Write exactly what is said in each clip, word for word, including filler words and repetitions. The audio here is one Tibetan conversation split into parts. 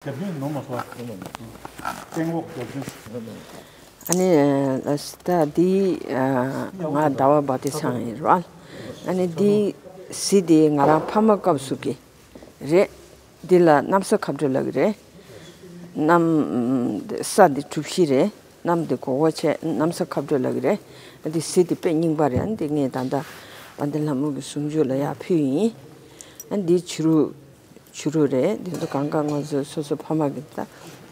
རྒྱབ་མདུན་ནོར་མ་སོང་། སྟེང་འོག་རྒྱབ་མདུན། ཨ་ནི་ལ་སི་ད་འདི་ང་ཟླ་བ་བ་དེ་ཚང་ཡིན་ར། ཨ་ནི་འདི་གཟི་དེ་ང་རང་ཕ་མ་སྐབས་སུ་གི་རེད། འདི་ལ་གནམ་ས་ཁ་བྲོ་ལབ་ཀྱི་རེད། གནམ་ས་འདི་གྲུ་བཞི་རེད། གནམ་འདི་གོ་གོ་བྱས་གནམ་ས་ཁ་བྲོ་ལབ་ཀྱི་རེད། འདི་གཟི་དེ་དཔེ་རྙིང་པ་རེད། འདི་ངས་ད་ལྟ་དཔལ་ལྡན་ལྷ་མོ་གི་གཟུངས་གཞུག་ལ་ཡར་ཕུལ་ཡིན། འདི་བྱུ་རུ། བྱུ་རུ་རེད། འདི་ཚོ་གང་ག་ང་ཚོ་སོ་སོ་ཕ་མ་གི་ད་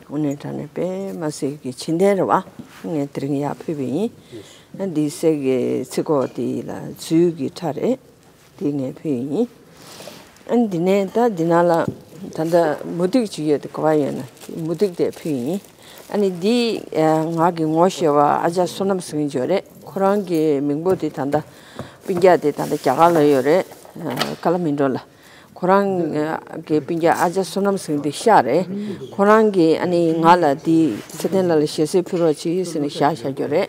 དངོས་གནས་དྲང་གནས་དཔེ་མ་སྲིད་ཀྱི་བྱིན་ལྡན་རེད་བ། ངས་དེ་རིང་ཡར་ཕུལ་བ་ཡིན། འདི་གསེར་གྱི་ཚིག་གོ་དེ་ལ་རྫུས་ཀྱི་ཁྲ་རེད། དེ་ངས་ཕུལ་ཡིན། ཨ་ནི་འདི་ནས་ད་འདི་ནང་ལ་ད་ལྟ་མུ་ཏིག་ཅིག་ཡོད་དེ་གོ་བ་ཡོད་ན་དེ་མུ་ཏིག་དེ་ཕུལ་ཡིན། ཨ་ནི་འདི་ང་གི་ངོ་ཤེས་པ་ཨ་ཅག་བསོད་ནམས་ཟེར་མཁན་ཅིག་ཡོད་རེད། ཁོ་རང་གི་མིང་པོ་དེ་ད་ལྟ་སྤུན་ཀྱག་དེ་ད་ལྟ་རྒྱ་གར་ལ་ཡོད་རེད། ཀ་ལ་མི་འགྲོ་ལ། ཁོ་རང་གི་སྤུན་ཀྱག་ཨ་ཅག་བསོད་ནམས་ཟེར་མཁན་དེ་ཤག་རེད། ཁོ་རང་གིས་ཨ་ནི་ང་ལ་འདི་ཚེ་བརྟན་ལགས་ལ་ཞལ་གསེར་ཕུལ་རོགས་བྱེད་ཟེར་ནས་བཞག་བཞག་རྒྱུ་རེད།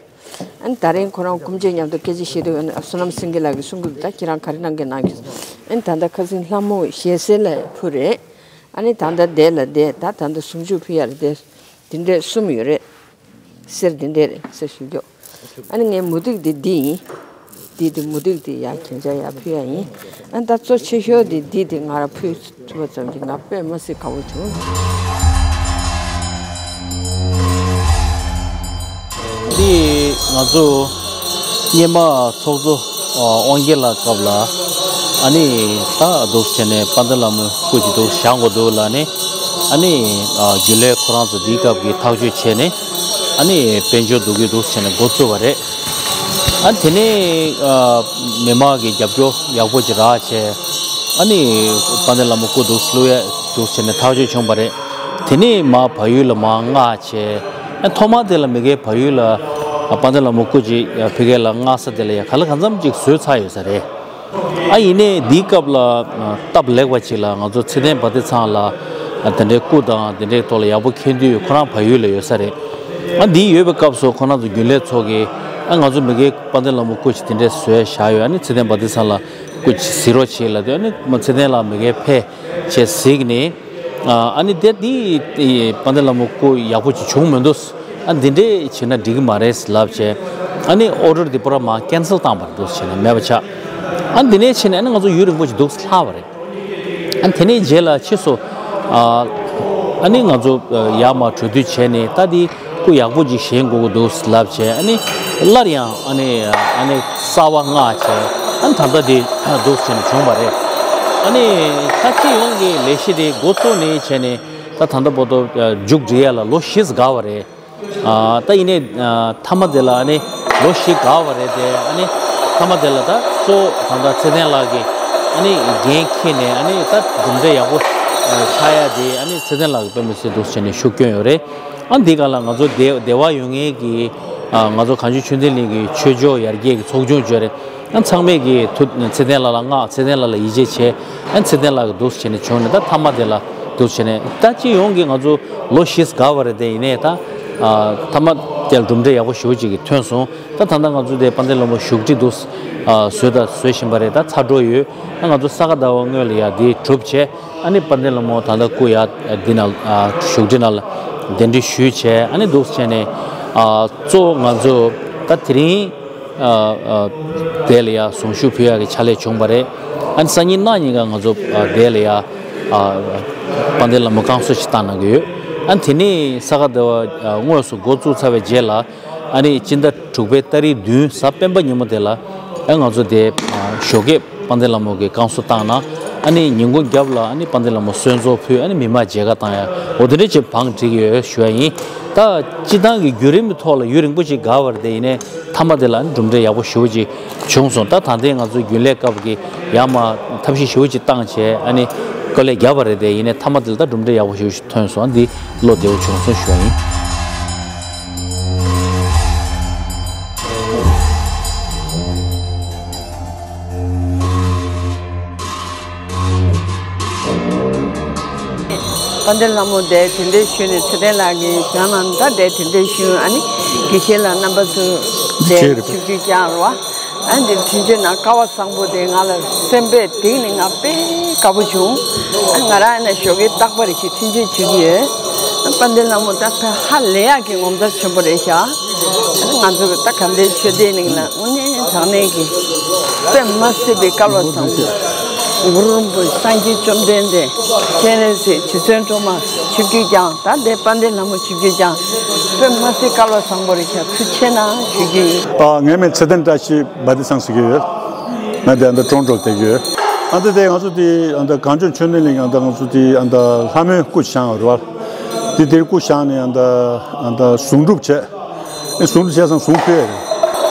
ཨ་ནི་ད་རིང་ཁོ་རང་སྐུ་མཆེད་མཉམ་དུ་སྐད་ཆ་བཤད་དུས་ཨ་ནི་བསོད་ནམས་སེང་གེ་ལགས་ཀྱིས་གསུང་གི་འདུག་ད་ཁྱེད་རང་ག་རེ་གནང་གི་གནང་གི། ཨ་ནི་ད་ལྟ་ཁ་སང་ལྷ་མོ་ཞལ་གསེར་ལ་ཕུལ་རེད། ཨ་ནི་ད་ལྟ་དེ་ལ་དེ་ད་ད་ལྟ་གཟུངས་གཞུག་ཕུལ་ཡ་རེད་དེ། དེ་འདྲས་གསུམ་ཡོད་རེད། གསེར་དེ་འདྲས་རེད་གསེར་ཞུ་རྒྱུ། ཨ་ནི་ངའི་མུ་ཏིག་དེ་འདི་ཡིན། འདི་དེ་མུ་ཏིག་དེ་ཡ་ཁྱེད་ཅག་ཡ་ཕུལ་ཡ་ཡིན། ཨ་ནི་ད་གཙོ་ཆེ་ཤོས་དེ་འདི་དེ་ང་ར་ཕུལ་ཐུབ་པ་ཙམ་གྱིས་ང་དཔེ་མ་སྲིད་དགའ་བོ་བྱུང་། འདི་ང་ཚོ་སྔོན་མ་ཚོགས་གཙོ་དབང་རྒྱལ་ལགས་སྐབས་ལ་ཨ་ནི་ད་འདུག་བྱས་ནས་དཔལ་ལྡན་ལྷ་མོའི་སྐུ་ཅིག་འདུག་བཞེངས་དགོས་འདུག་ལབ་ནས། ཨ་ནི་རྒྱུན་ལས་ཁོ་རང་ཚོ་འདིའི་སྐབས་ཀྱི་ཐག་གཅོད་བྱས་ནས། ཨ་ནི་དཔལ་འབྱོར་འདུ་འགོད་འདུག་བྱས་ནས་འགོ་བཙུགས་པ་རེད། ཨ་དེ་ནས་མི་མང་གི་རྒྱབ་སྐྱོར་ཡག་པོ་ཅིག་རག་བྱས། ཨ་ནི་དཔལ་ལྡན་ལྷ་མོ་སྐུ་འདུག་བླུག་ཡས་འདུག་བྱས་ནས་ཐག་གཅོད་བྱུང་བ་རེད། དེ་ནས་མར་བལ་ཡུལ་ལ་མར་མངགས་བྱས། ཨ་ཐོག་མར་དེ་ལ་མི་སྒེར་བལ་ཡུལ་ལ་དཔལ་ལྡན་ལྷ་མོ་སྐུ་ཅིག་ཕ་གི་ལ་མངགས་ས་དེ་ལ་ཡ་ག་ལ་གང་འཚམ་ཅིག་བཟོས་ཚར་ཡོད་ས་རེད། ཨ་ཡིན་ནའི་འདིའི་སྐབས་ལ་སྟབས་ལེགས་པ་ཅིག་ལ་ང་ཚོ་ཚེ་བརྟན་བ་དེ་ཚང་ལ་དེ་འདྲའི་སྐུ་དང་དེ་འདྲའི་ཐོག་ལ་ཡག་པོ་མཁྱེན་དུས་ཁོ་རང་བལ་ཡུལ་ལ་ཡོད་ས་རེད། ཨ་འདི་ཡོད་པའི་སྐབས་སུ་ཁོ་རང་ཚོ་རྒྱུན་ལས་ཚོ་གིས་ཨ་ང་ཚོ་མི་སྒེར་དཔལ་ལྡན་ལྷ་མོ་སྐུ་ཅིག་དེ་འདྲའི་བཟོས་བཞག་ཡོད། ཨ་ནི་ཚེ་བརྟན་བ་དེ་ཚང་ལ་སྐུ་ཅིག་གཟིགས་རོགས་བྱེད་ལབ་དུས། ཨ་ནི་ཚེ་བརྟན་ལགས་མི་སྒེར་ཕེབས་བྱས་གཟིགས་ནས། ཨ་ནི་དེ་འདི་དཔལ་ལྡན་ལྷ་མོ་སྐུ་ཡག་པོ་ཅིག་བྱུང་མི་འདུག་ཨ་འདི་འདྲས་བྱས་ན་འགྲིག་གི་མ་རེད་ལབ་བྱས། ཨ་ནི་ཨོ་ཌར་འདི་པུ་ར་མར་ཀན་སེལ་བཏང་བ་རེད། འདུག་བྱས་ནས་མེད་པ་ཆགས། ཨ་འདི་ནས་བྱས་ནས་ཨ་ནི་ང་ཚོ་ཡུན་རིང་པོ་ཅིག་འདུག་ལྷག་པ་རེད། ཨ་དེ་ནས་རྗེས་ལ་ཕྱིས་སུ་ཨ་ནི་ང་ཚོ་ཡར་མར་གྲོས་བསྡུར་བྱས་ནས་ད་འདི་སྐུ་ཡག་པོ་ཅིག་བཞེངས་དགོས་ཀྱི་འདུག་ལབ་བྱས། ཨ་ནི་སླར་ཡང་ཨ་ནི་ཨ་ནི་གསར་པ་མངགས་བྱས། ཨ་ནི་ད་ལྟ་འདི་འདུག་བྱས་ནས་བྱུང་བ་རེད། ཨ་ནི་ད་སྤྱི་ཡོངས་ཀྱི་ལས་གཞི་དེ་འགོ་བཙུགས་ནས་བྱས་ནས་ད་ད་ལྟ་བར་དུ་མཇུག་སྒྲིལ་ཡ་ལ་ལོ་བཞི་ཙམ་འགོར་བ་རེད། ཨ་ད་ཡིན་ནའི་ཨ་མཐའ་མ་དེ་ལ་ཨ་ནི་ལོ་བཞི་འགོར་བ་རེད་དེ། ཨ་ནི་མཐའ་མ་དེ་ལ་ད་གཙོ་བོ་ད་ལྟ་ཚེ་བརྟན་ལགས་ཀྱིས་ཨ་ནི་འགན་འཁྱེར་ནས། ཨ་ནི་ད་གྲུབ་འབྲས་ཡག་པོ་ཆགས་ཡ་དེ་ཨ་ནི་ཚེ་བརྟན་ལགས་ཀྱིས་དཔེ་མི་སྲིད་འདུག་བྱས་ནས་ཤུགས་བསྐྱོན་ཡོད་རེད། ཨ་འདི་ག་ལ་ང་ཚོ་སྡེ་སྡེ་བ་ཡོད་མཁན་གྱི་ཨ་ང་ཚོ་གངས་ལྗོངས་ཆོས་ལྡན་གླིང་གི་ཆོས་ཕྱོགས་ཡར་རྒྱས་ཀྱི་ཚོགས་ཆུང་བརྗོད་རེད། ཨ་ཚང་མས་ཀྱི་ཐུགས་ཚེ་བརྟན་ལགས་ལ་མངགས། ཚེ་བརྟན་ལགས་ལ་ཡིད་ཆེས་བྱས། ཨ་ཚེ་བརྟན་ལགས་ཀྱིས་འདུག་བྱས་ནས་བྱུང་ནས། ད་མཐའ་མ་དེ་ལ་འདུག་བྱས་ནས་ད་སྤྱི་ཡོངས་ཀྱི་ང་ཚོ་ལོ་བཞི་འགོར་བ་རེད་དེ། ཡིན་ནའི་ད་ཨ་མཐའ་མ་དེ་ལ་གྲུབ་འབྲས་ཡག་པོ་ཞེ་པོ་ཅིག་གི་ཐོན་སོང་། ད་ད་ལྟ་ང་ཚོ་དེ་དཔལ་ལྡན་ལྷ་མོ་བཞུགས་ཁྲི་འདུག་ཨ་བཟོས་དང་བཟོ་བཞིན་པ་རེད། ད་ཚར་འགྲོ་ཡོད། ཨ་ང་ཚོ་ས་ག་ཟླ་བ་སྔོན་ལ་ཡ་དེ་གྲུབ་བྱས། ཨ་ནི་དཔལ་ལྡན་ལྷ་མོ་ད་ལྟ་སྐུ་ཡ་འདི་ནང་ཨ་བཞུགས་ཁྲི་ནང་ལ་གདན་འདྲེན་ཞུས་བྱས། ཨ་ནི་འདུག་བྱས་ནས་ཨ་གཙོ་བོ་ང་ཚོ་ད་དེ་རིང་ཨ་ཨ་དེ་ལ་ཡ་གཟུངས་གཞུག་ཕུལ་ཡག་གི་ཕྱག་ལས་བྱུང་བ་རེད། ཨ་ནི་སང་ཉིན་གནངས་ཉིན་ཀ་ང་ཚོ་ཨ་དེ་ལ་ཡ་ཨ་དཔལ་ལྡན་ལྷ་མོ་བསྐང་གསོ་ཞིག་བཏང་གནང་གི་ཡོད། ཨ་ནི་དེ་ནས་ས་ག་ཟླ་བ་ཨ་དངོས་སུ་འགོ་བཙུགས་ཚར་བའི་རྗེས་ལ། ཨ་ནི་སྤྱི་ཟླ་དྲུག་པའི་ཏ་རིག་བདུན་གཟའ་སྤེན་པ་ཉིན་མོ་དེ་ལ་ཨ་ང་ཚོ་དེ་ཨ་ཞོགས་ཀས་དཔལ་ལྡན་ལྷ་མོ་གི་བསྐང་གསོ་བཏང་ན། ཨ་ནི་ཉིན་གུང་རྒྱབ་ལ་ཨ་ནི་དཔལ་ལྡན་ལྷ་མོ་གསོལ་ཚོགས་ཕུལ། ཨ་ནི་མི་མང་མཇལ་ཁ་བཏང་ཡ་འོ་དེ་འདྲ་ཅིག་བང་བསྒྲིགས་ཡོད་ཞུ་ཡ་ཡིན། ད་སྤྱི་བཏང་གི་བརྒྱུད་རིམ་གྱི་ཐོག་ལ་ཡུན་རིང་པོ་ཅིག་འགོར་བ་རེད་དེ། ཡིན་ནའི་མཐའ་མ་དེ་ལ་ཨ་ནི་གྲུབ་འབྲས་ཡག་པོ་ཞེ་པོ་ཅིག་བྱུང་སོང་། ད་ད་ལྟའི་ང་ཚོའི་རྒྱུན་ལས་སྐབས་ཀྱི་ཡར་མར་ཐབས་ཤེས་ཞེ་པོ་ཅིག་བཏང་བྱས། ཨ་ནི་བཀོད་ལས་བརྒྱབ་པ་རེད་དེ། ཡིན་ནའི་མཐའ་མ་དེ་ལ་ད་གྲུབ་འབྲས་ཡག་པོ་ཞེ་པོ་ཅིག་ཐོན་སོང་། ཨ་འདི་བློ་བདེ་པོ་བྱུང་སོང་ཞུ་ཡ་ཡིན། དཔལ་ལྡན་ལྷ་མོ་དེ་དེ་འདྲའི་ཞུས་ནས་ཚེ་བརྟན་ལགས་ཀྱིས་བྱང་ལ་ད་དེ་དེ་འདྲའི་ཞུས། ཨ་ནི་དགེ་བཤེས་ལགས་རྣམ་པ་ཚོ་དེ་ཆིབས་བསྒྱུར་བསྐྱངས་རོགས། ཨ་འདི་འཕྲིན་བཅོལ་ནང་སྐལ་བ་བཟང་པོ་དེ་ང་ལ་སེམས་པའི་གཏིང་ནས་ང་དཔེ་དགའ་པོ་བྱུང་། ཨ་ང་རང་ནས་ཞོགས་ཀས་རྟག་པར་ཞིག་འཕྲིན་བཅོལ་བྱེད་ཀྱི་ཡོད། ཨ་དཔལ་ལྡན་ལྷ་མོ་ད་ཕ་ཧ་ལས་ཡག་གི་ངོ་མཚར་ཆེན་པོ་རེད་ཤག་ཨ་ང་ཚོ་གི་ད་ག་འདྲའི་ཆོས་སྡེ་ནང་ལ་དངོས་གནས་དྲང་གནས་ཀྱི་དཔེ་མ་སྲིད་པའི་སྐལ་བ་བཟང་པོ། གུ་རུ་རིན་པོ་ཆེ་སངས་རྒྱས་བཅོམ་ལྡན་འདས། སྤྱན་རས་གཟིགས། རྗེ་བཙུན་སྒྲོལ་མ། ཆིབས་བསྒྱུར་བསྐྱངས། ད་ལྟའི་དཔལ་ལྡན་ལྷ་མོ་ཆིབས་བསྒྱུར་བསྐྱངས། དཔེ་མ་སྲིད་སྐལ་བ་བཟང་པོ་རེད་ཤག་ཐུགས་རྗེ་གནང་ཞུ་རྒྱུ་ཡིན། ཨ་ངའི་མིང་ཚེ་བརྟན་བཀྲ་ཤིས་བ་དེ་སང་ཟེར་གྱི་ཡོད། ང་དེ་ཨ་མདའ་ཀྲོང་ཀྲོལ་བསྡད་ཀྱི་ཡོད། ཨ་མདའ་དེ་ང་ཚོ་དེ་ཨ་མདའ་གངས་ལྗོངས་ཆོས་ལྡན་གླིང་ཨ་མདའ་ང་ཚོ་དེ་ཨ་མདའ་ལྷ་མོའི་སྐུ་བཞེངས་ཡོད་རེད་བ། དེ་དེར་སྐུ་བཞེངས་ནས་ཨ་མདའ་ཨ་མདའ་གཟུངས་སྒྲུབ་བྱས། ཨེ་གཟུངས་སྒྲུབ་བྱས་ཙང་གཟུངས་ཕུལ་ཡ་རེད།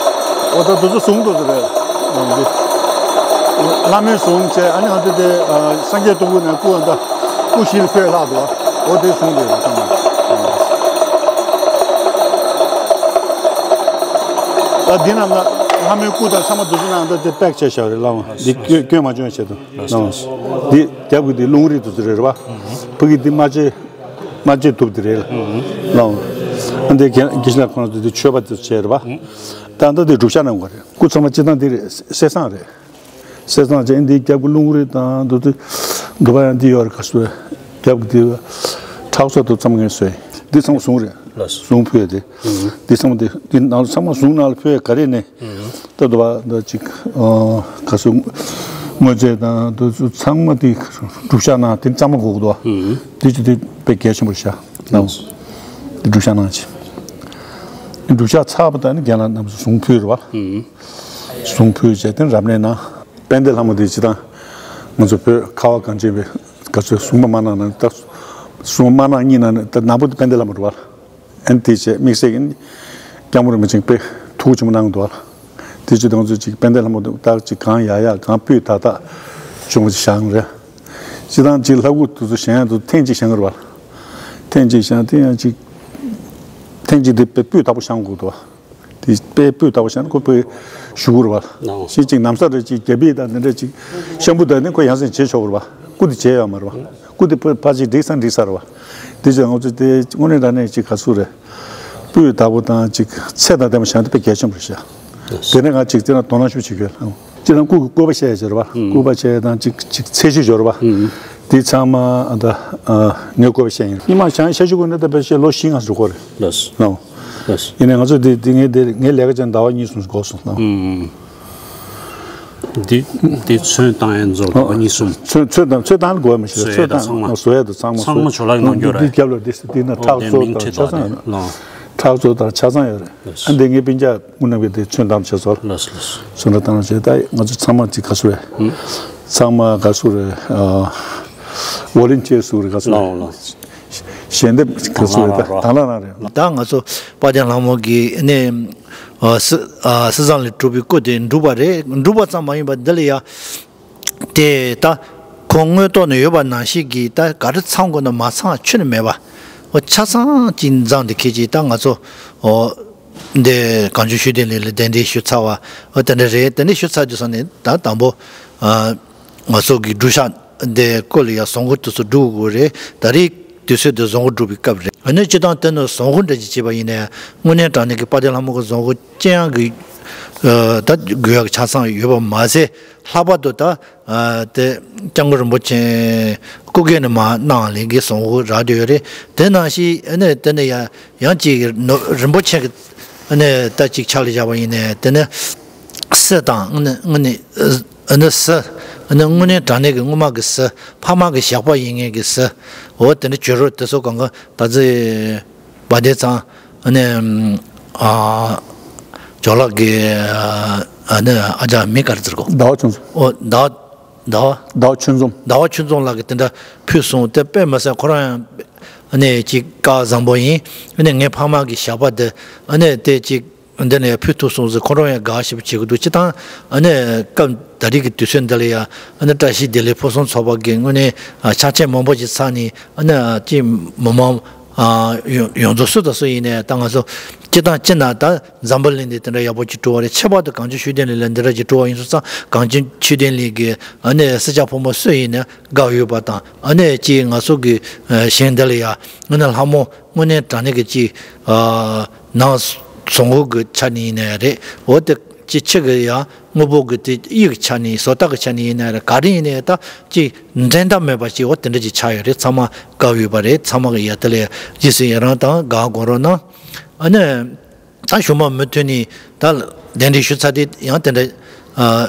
འོ་ད་དེ་ཚོ་གཟུངས་དེ་ཚོ་རེད། འདི་ལྷ་མོའི་གཟུངས་བྱས། ཨ་ནི་ང་ཚོ་དེ་ཨ་སངས་རྒྱས་སྟོང་སྐུ་ནས་སྐུ་ཨ་མདའ་སྐུ་བཞི་ལ་ཕུལ་ལྷག་འདུག་འོ་དེ་གཟུངས་དེ་རེད་ཚང་མ། ད་འདི་རྣམས་ལ་ལྷ་མོའི་སྐུ་དང་ཚང་མ་དེ་ཚོ་ནང་ད་དེ་པེག་བྱས་བཞག་རེད་ལགས། འདི་སྐྱོན་སྐྱོན་མ་བྱུང་བའི་ཆེད་དུ་ལགས། འདི་རྒྱབ་ཀྱི་འདི་རླུང་རིགས་དེ་ཚོ་རེད་རེད་བ། ཕ་གི་འདི་རྨ་བྱའི་རྨ་བྱའི་དུག་དེ་རེད་ལགས། ཨ་འདི་དགེ་དགེ་བཤེས་ལགས་ཁོང་ཚོ་འདི་མཆོད་པ་དེ་ཚོ་བྱས་རེད་བ། ད་ལྟ་འདི་སྒྲུབ་ཞག་གནང་དགོས་རེད། སྐུ་ཚང་མ་སྤྱིར་བཏང་འདི་རེད། གསེར་སྲང་རེད། གསེར་སྲང་བྱས་འདི་རྒྱབ་ཀྱི་རླུང་རིགས་དང་འདི་ཚོ་འདི་པ་ཡང་འདི་ཡོད་རེད། ག་ཚོད་རྒྱབ་ཀྱི་འདི་ཁྲག་མཚོ་དང་ཚང་མ་ངས་བཟོས། འདི་ཚང་མ་གཟུངས་རེད། ལགས་སོ། གཟུངས་ཕུལ་ཡ་དེ། འདི་ཚང་མ་དེ་འདི་ནང་ཚང་མ་གཟུངས་ནང་ལ་ཕུལ་ཡ་ག་རེ་ནས། ད་དུ་བ་ད་ཅིག་ག་སུ་དངོས་རྫས་དང་དུ་ཚང་མ་དེ་སྒྲུབ་ཞག་ནང་དེ་གཙང་མ་དགོས་ཀྱི་འདུག་དེ་ཅི་དེ་དཔེ་གལ་ཆེན་པོ་ཤག་ནང་དེ་སྒྲུབ་ཞག་ནང་ཅི། སྒྲུབ་ཞག་ཚར་བ་དང་ནི་རྒན་ལགས་རྣམས་སུ་གཟུངས་ཕུལ་རེད་བ། གཟུངས་ཕུལ་བྱས་དེ་རབ་གནས་ནང་། དཔལ་ལྡན་ལྷ་མོ་དེ་ཅི་དང་ང་ཚོ་བོད་ཁ་བ་གངས་ཅན་པའི་ག་ཚོད་སྲུང་མ་མ་གནང་ན་ད་སྲུང་མ་མ་གནང་གཉིས་ནང་ནས་ད་ནག་པོ་དེ་དཔལ་ལྡན་ལྷ་མོ་རེད་བ། ཨན་དེ་བྱས་དམིགས་བསལ་གྱི་སྐྱབས་མགོན་རིན་པོ་ཆེ་དཔེ་ཐུགས་ཆེན་པོ་གནང་འདུག་ཨ། དེ་ཅི་དང་ཚོ་ཅིག་དཔལ་ལྡན་ལྷ་མོ་དེ་རྟགས་ཅིག་གང་ཡག་ཡག་གང་སྤུས་དག་དག་བྱུང་བ་ཅིག་བཞེངས་རེད། ཅི་དང་ཅིག་ལྷ་སྐུ་དེ་ཚོ་བཞེངས་ཡག་དེ་ཐེངས་གཅིག་བཞེངས་རེད་བ། ཐེངས་གཅིག་བཞེངས་དེ་ཡང་ཅིག་ཐེངས་གཅིག་དེ་དཔེ་སྤུས་དག་པོ་བཞེངས་དགོས་འདུག་ཨ། དེ་དཔེ་སྤུས་དག་པོ་བཞེངས་ན་ཁོ་དཔེ་ཞུ་དགོས་རེད་བ། གཞི་ཅིག་ནམ་ས་རེ་ཅིག་རྒྱ་ཕིབས་དང་དེ་འདྲ་ཅིག་ཤམ་བུ་དང་ནི་ཁོ་ཡང་སེ་བྱེད་ཆོག་གི་རེད་བ། སྐུ་དེ་བྱས་ཡོད་མ་རེད་བ། སྐུ་དེ་ཕར་ཕར་ཅིག་འགྲིག་ས་འགྲིག་ས་རེད་བ། དེ་ཅིག་ང་ཚོ་དེ་དངོས་གནས་དྲང་གནས་ཅིག་ག་ཚོད་རེད། སྤུས་དག་པོ་དང་ཅིག་ཚད་དང་ལྡན་པ་བཞེངས་དེ་དཔེ་གལ་ཆེན་པོ་རེད་ཤག་དེ་ནས་ང་ཅིག་དེ་ན་དོ་སྣང་ཤུགས་བྱེད་དགོས། སྤྱིར་བཏང་སྐུ་གི་བཀོད་པ་བཤད་ཡ་ཅིག་རེད་བ། སྐུ་པར་བྱས་དང་ཅིག་ཅིག་ཚད་གཞི་ཅིག་ཡོད་རེད་བ། དེ་ཚང་མ་ཨ་ད་ངས་བཀོད་པ་བཤད་ཡིན། སྔོན་མ་བྱང་ཤར་ཆོས་སྐུ་ནས་ད་ཕལ་ཆེར་ལོ་བཞི་ལྔ་ཙམ་འགྲོ་གི་རེད། ལགས་སོ། ལགས། ལགས་སོ། ཡིན་ནའི་ང་ཚོ་དེ་དེ་ངའི་དེ་ངའི་ལས་ཀ་བྱས་ཟླ་བ་གཉིས་གསུམ་འགོར་སོང་ལགས། འདི་འདི་ཚོན་བཏང་ཡས་ཚོ་ལོ་གཉིས་གསུམ། ཚོན་ཚོན་བཏང་ཚོན་བཏང་དགོས་མ་ཤེས། ཚོན་ཚོན་བཏང་ཚང་མ། བཟོ་ཡས་དང་ཚང་མ་ཚང་མ་ཇོ་ལགས་ནང་འགྱོ་རེད། འདི་རྒྱབ་ལ་འདི་འདི་ན་ཨོ་ཁྲག་དེ་མཚོ་མིང་དང་ཆ་ཚང་ཡོད་རེད། ལགས། ཁྲག་མཚོ་དང་ཆ་ཚང་ཡོད་རེད། ལགས་སོ། ཨ་འདི་ངའི་སྤུན་ཀྱག་དངོས་གནས་ཀྱི་དེ་ཚོན་བཏང་བྱས་ཚོ། ལགས་སོ་ལགས་སོ། ཚོན་བཏང་བྱས་ད་ང་ཚོ་ཚང་མ་ཅིག་ག་སུ་རེད། ཚང་མ་ག་སུ་རེད། ཨ་ཝོ་ལན་ཊི་ཡར་སུ་རེད་ག་སུ་རེད། ལགས་ལགས། ཞལ་འདེབས་ག་སུ་རེད། ད་དང་བླངས་རང་རེད། ད་ང་ཚོ་དཔལ་ལྡན་ལྷ་མོ་གི་ནས་ཨ་སི་ཨ་སི་ཙང་ལས་གྲུབ་པའི་སྐུ་དེ་འབྲུག་པ་རེད། འབྲུག་པ་ཙམ་མ་ཡིན་པར་འདི་ལ་ཡ། དེ་ད་ཁོང་དངོས་ཐོག་ནས་ཡོད་པ་ནང་བཞིན་གྱི་ད་ག་རེ་ཚང་དགོས་ན་མ་ཚང་ཆོས་ནི་མེད་པ། འོ་ཆ་ཚང་གཅིག་མཛངས་དེ་ཁྱེད་ཀྱིས་ད་ང་ཚོ་འོ་འདི་གངས་ལྗོངས་ཆོས་ལྡན་གླིང་ལ་གདན་འདྲེན་ཞུ་ཚར་བ་འོ་དེ་འདྲ་རེད། དེ་འདྲ་ཞུ་ཚར་དུས་ཙང་ནས་ད་དང་པོ་ཨ་ང་ཚོ་གི་སྒྲུབ་ཞག་འདི་སྐོར་ལ་ཡང་གཟུངས་སྐུ་དེ་ཚོ་སྒྲུབ་དགོས་རེད། ད་རེས་དུས་ཚོད་འདི་གཟུངས་སྐུ་སྒྲུབ་པའི་སྐབས་རེད། ཨ་ནི་སྤྱིར་བཏང་དེ་ནི་གཟུངས་སྐུ་འདྲ་ཅིག་བྱས་པ་ཡིན་ནའི་དངོས་གནས་དྲང་གནས་ཀྱི་དཔལ་ལྡན་ལྷ་མོ་གི་གཟུངས་སྐུ་ཅི་ཡང་གི་ཨ་ད་དགོས་ཡག་ཆ་ཚང་ཡོད་པ་མ་ཟད། ལྷག་པར་དུ་ད་ཨ་དེ་སྐྱབས་མགོན་རིན་པོ་ཆེ་སྐུ་སྒེར་ནས་མར་གནང་ལེན་གྱི་གཟུངས་སྐུ་རག་བསྡད་ཡོད་རེད། དེ་ནང་བཞིན་ཨ་ནི་དེ་ནས་ཡང་ཡང་ཅིག་ནོ་རིན་པོ་ཆེ་གི་ཨ་ནི་ད་ཅིག་ཆ་ལ་བཞག་པ་ཡིན་ནའི་དེ་ནི་གསེར་དང་ཨ་ནི་ཨ་ནི་ཨ་ནི་གསེར་ཨ་ནི་དངོས་གནས་དྲང་གནས་ཀྱི་སྔོན་མ་གི་གསེར་ཕ་མ་གི་ཞགས་པ་ཡིན་མཁན་གྱི་གསེར་འོ་དེ་འདྲ་བྱུ་རུ་དེ་ཚོ་གང་ག་ད་ཚེ་བ་དེ་ཚང་ཨ་ནི་ཨ་ཇོ་ལགས་ཀྱི་ཨ་ནི་ཨ་ཅག་མི་ག་རེ་ཟེར་གོ་ཟླ་བ་ཆུང་ཙམ། ཨོ་ཟླ་བ་ཟླ་བ་ཆུང་ཙམ། ཟླ་བ་ཆུང་ཙམ་ལགས་ཀྱིས་དེ་འདྲ་ཕུལ་སོང་། དེ་དཔེ་མི་སྲིད་ཁོ་རང་ཡང་ཨ་ནི་ཅིག་བཀའ་བཟང་པོ་ཡིན། ཨ་ནི་ངའི་ཕ་མ་གི་ཞགས་པ་དེ་ཨ་ནི་དེ་ཅིག་འདི་ནས་ཕུལ་ཐུབ་སོང་ཟེར་ཁོ་རང་ཡང་དགའ་ཞེ་པོ་བྱེད་ཀྱི་འདུག་སྤྱིར་བཏང་ཨ་ནི་སྐབས་ད་རེས་ཀྱི་དུས་ཚོད་འདི་ལ་ཡང་ཨ་ནི་བཀྲ་ཤིས་བདེ་ལེགས་ཕུན་སུམ་ཚོགས་པ་གི་དངོས་གནས་ཕྱག་ཆེན་མང་པོ་ཞིག་ཚར་ནས་ཨ་ནི་ཅིག་མི་མང་ཡོངས་ཡོངས་རྫོགས་སུ་དང་སུ་ཡིན་ནའི་ད་ང་ཚོ་སྤྱིར་བཏང་སྤྱིར་ན་ད་འཛམ་བུ་གླིང་འདི་དེ་འདྲ་ཡག་པོ་ཅིག་འགྲོ་བ་རེད། ཁྱད་པར་དུ་གངས་ལྗོངས་ཆོས་ལྡན་གླིང་ལ་འདི་འདྲ་ཅིག་འགྲོ་བ་ཡིན་སོང་ཙང་གངས་ལྗོངས་ཆོས་ལྡན་གླིང་གི་ཨ་ནི་སེར་སྐྱ་ཕོ་མོ་སུ་ཡིན་ནའི་དགའ་ཡོད་པ་དང་ཨ་ནི་ཅིག་ང་ཚོ་གི་ཞིང་འདི་ལ་ཡ་ཨ་ནི་ལྷ་མོ་དངོས་གནས་དྲང་གནས་ཀྱི་ཅིག་ནང་གཟུངས་སྐུ་གི་ཆ་ནས་ཡིན་ནའི་རེད། འོ་དེ་ ཅིག་ཕྱི་གི་ཡང་དངོས་པོ་གི་དེ་གཡུ་གི་ཆ་ནས་བཟོ་ལྟ་གི་ཆ་ནས་ཡིན་ན་རེད། ག་རེ་ཡིན་ནའི་ད་ཅིག་འགྲན་ཟླ་མེད་པ་ཅིག་འོ་དེ་འདྲ་ཅིག་ཆགས་ཡོད་རེད། ཚང་མ་དགའ་ཡོད་པ་རེད། ཚང་མ་གི་ཡ་དེ་ལ་ཡ་རྗེས་སུ་ཡི་རང་དང་དགའ་དགོངས་རོགས་གནང་། ཨ་ནི་ད་གཞུག་མ་མུ་མཐུད་ནས་ད་གདན་འདྲེན་ཞུ་ཚར་དུས་ཡང་དེ་འདྲ་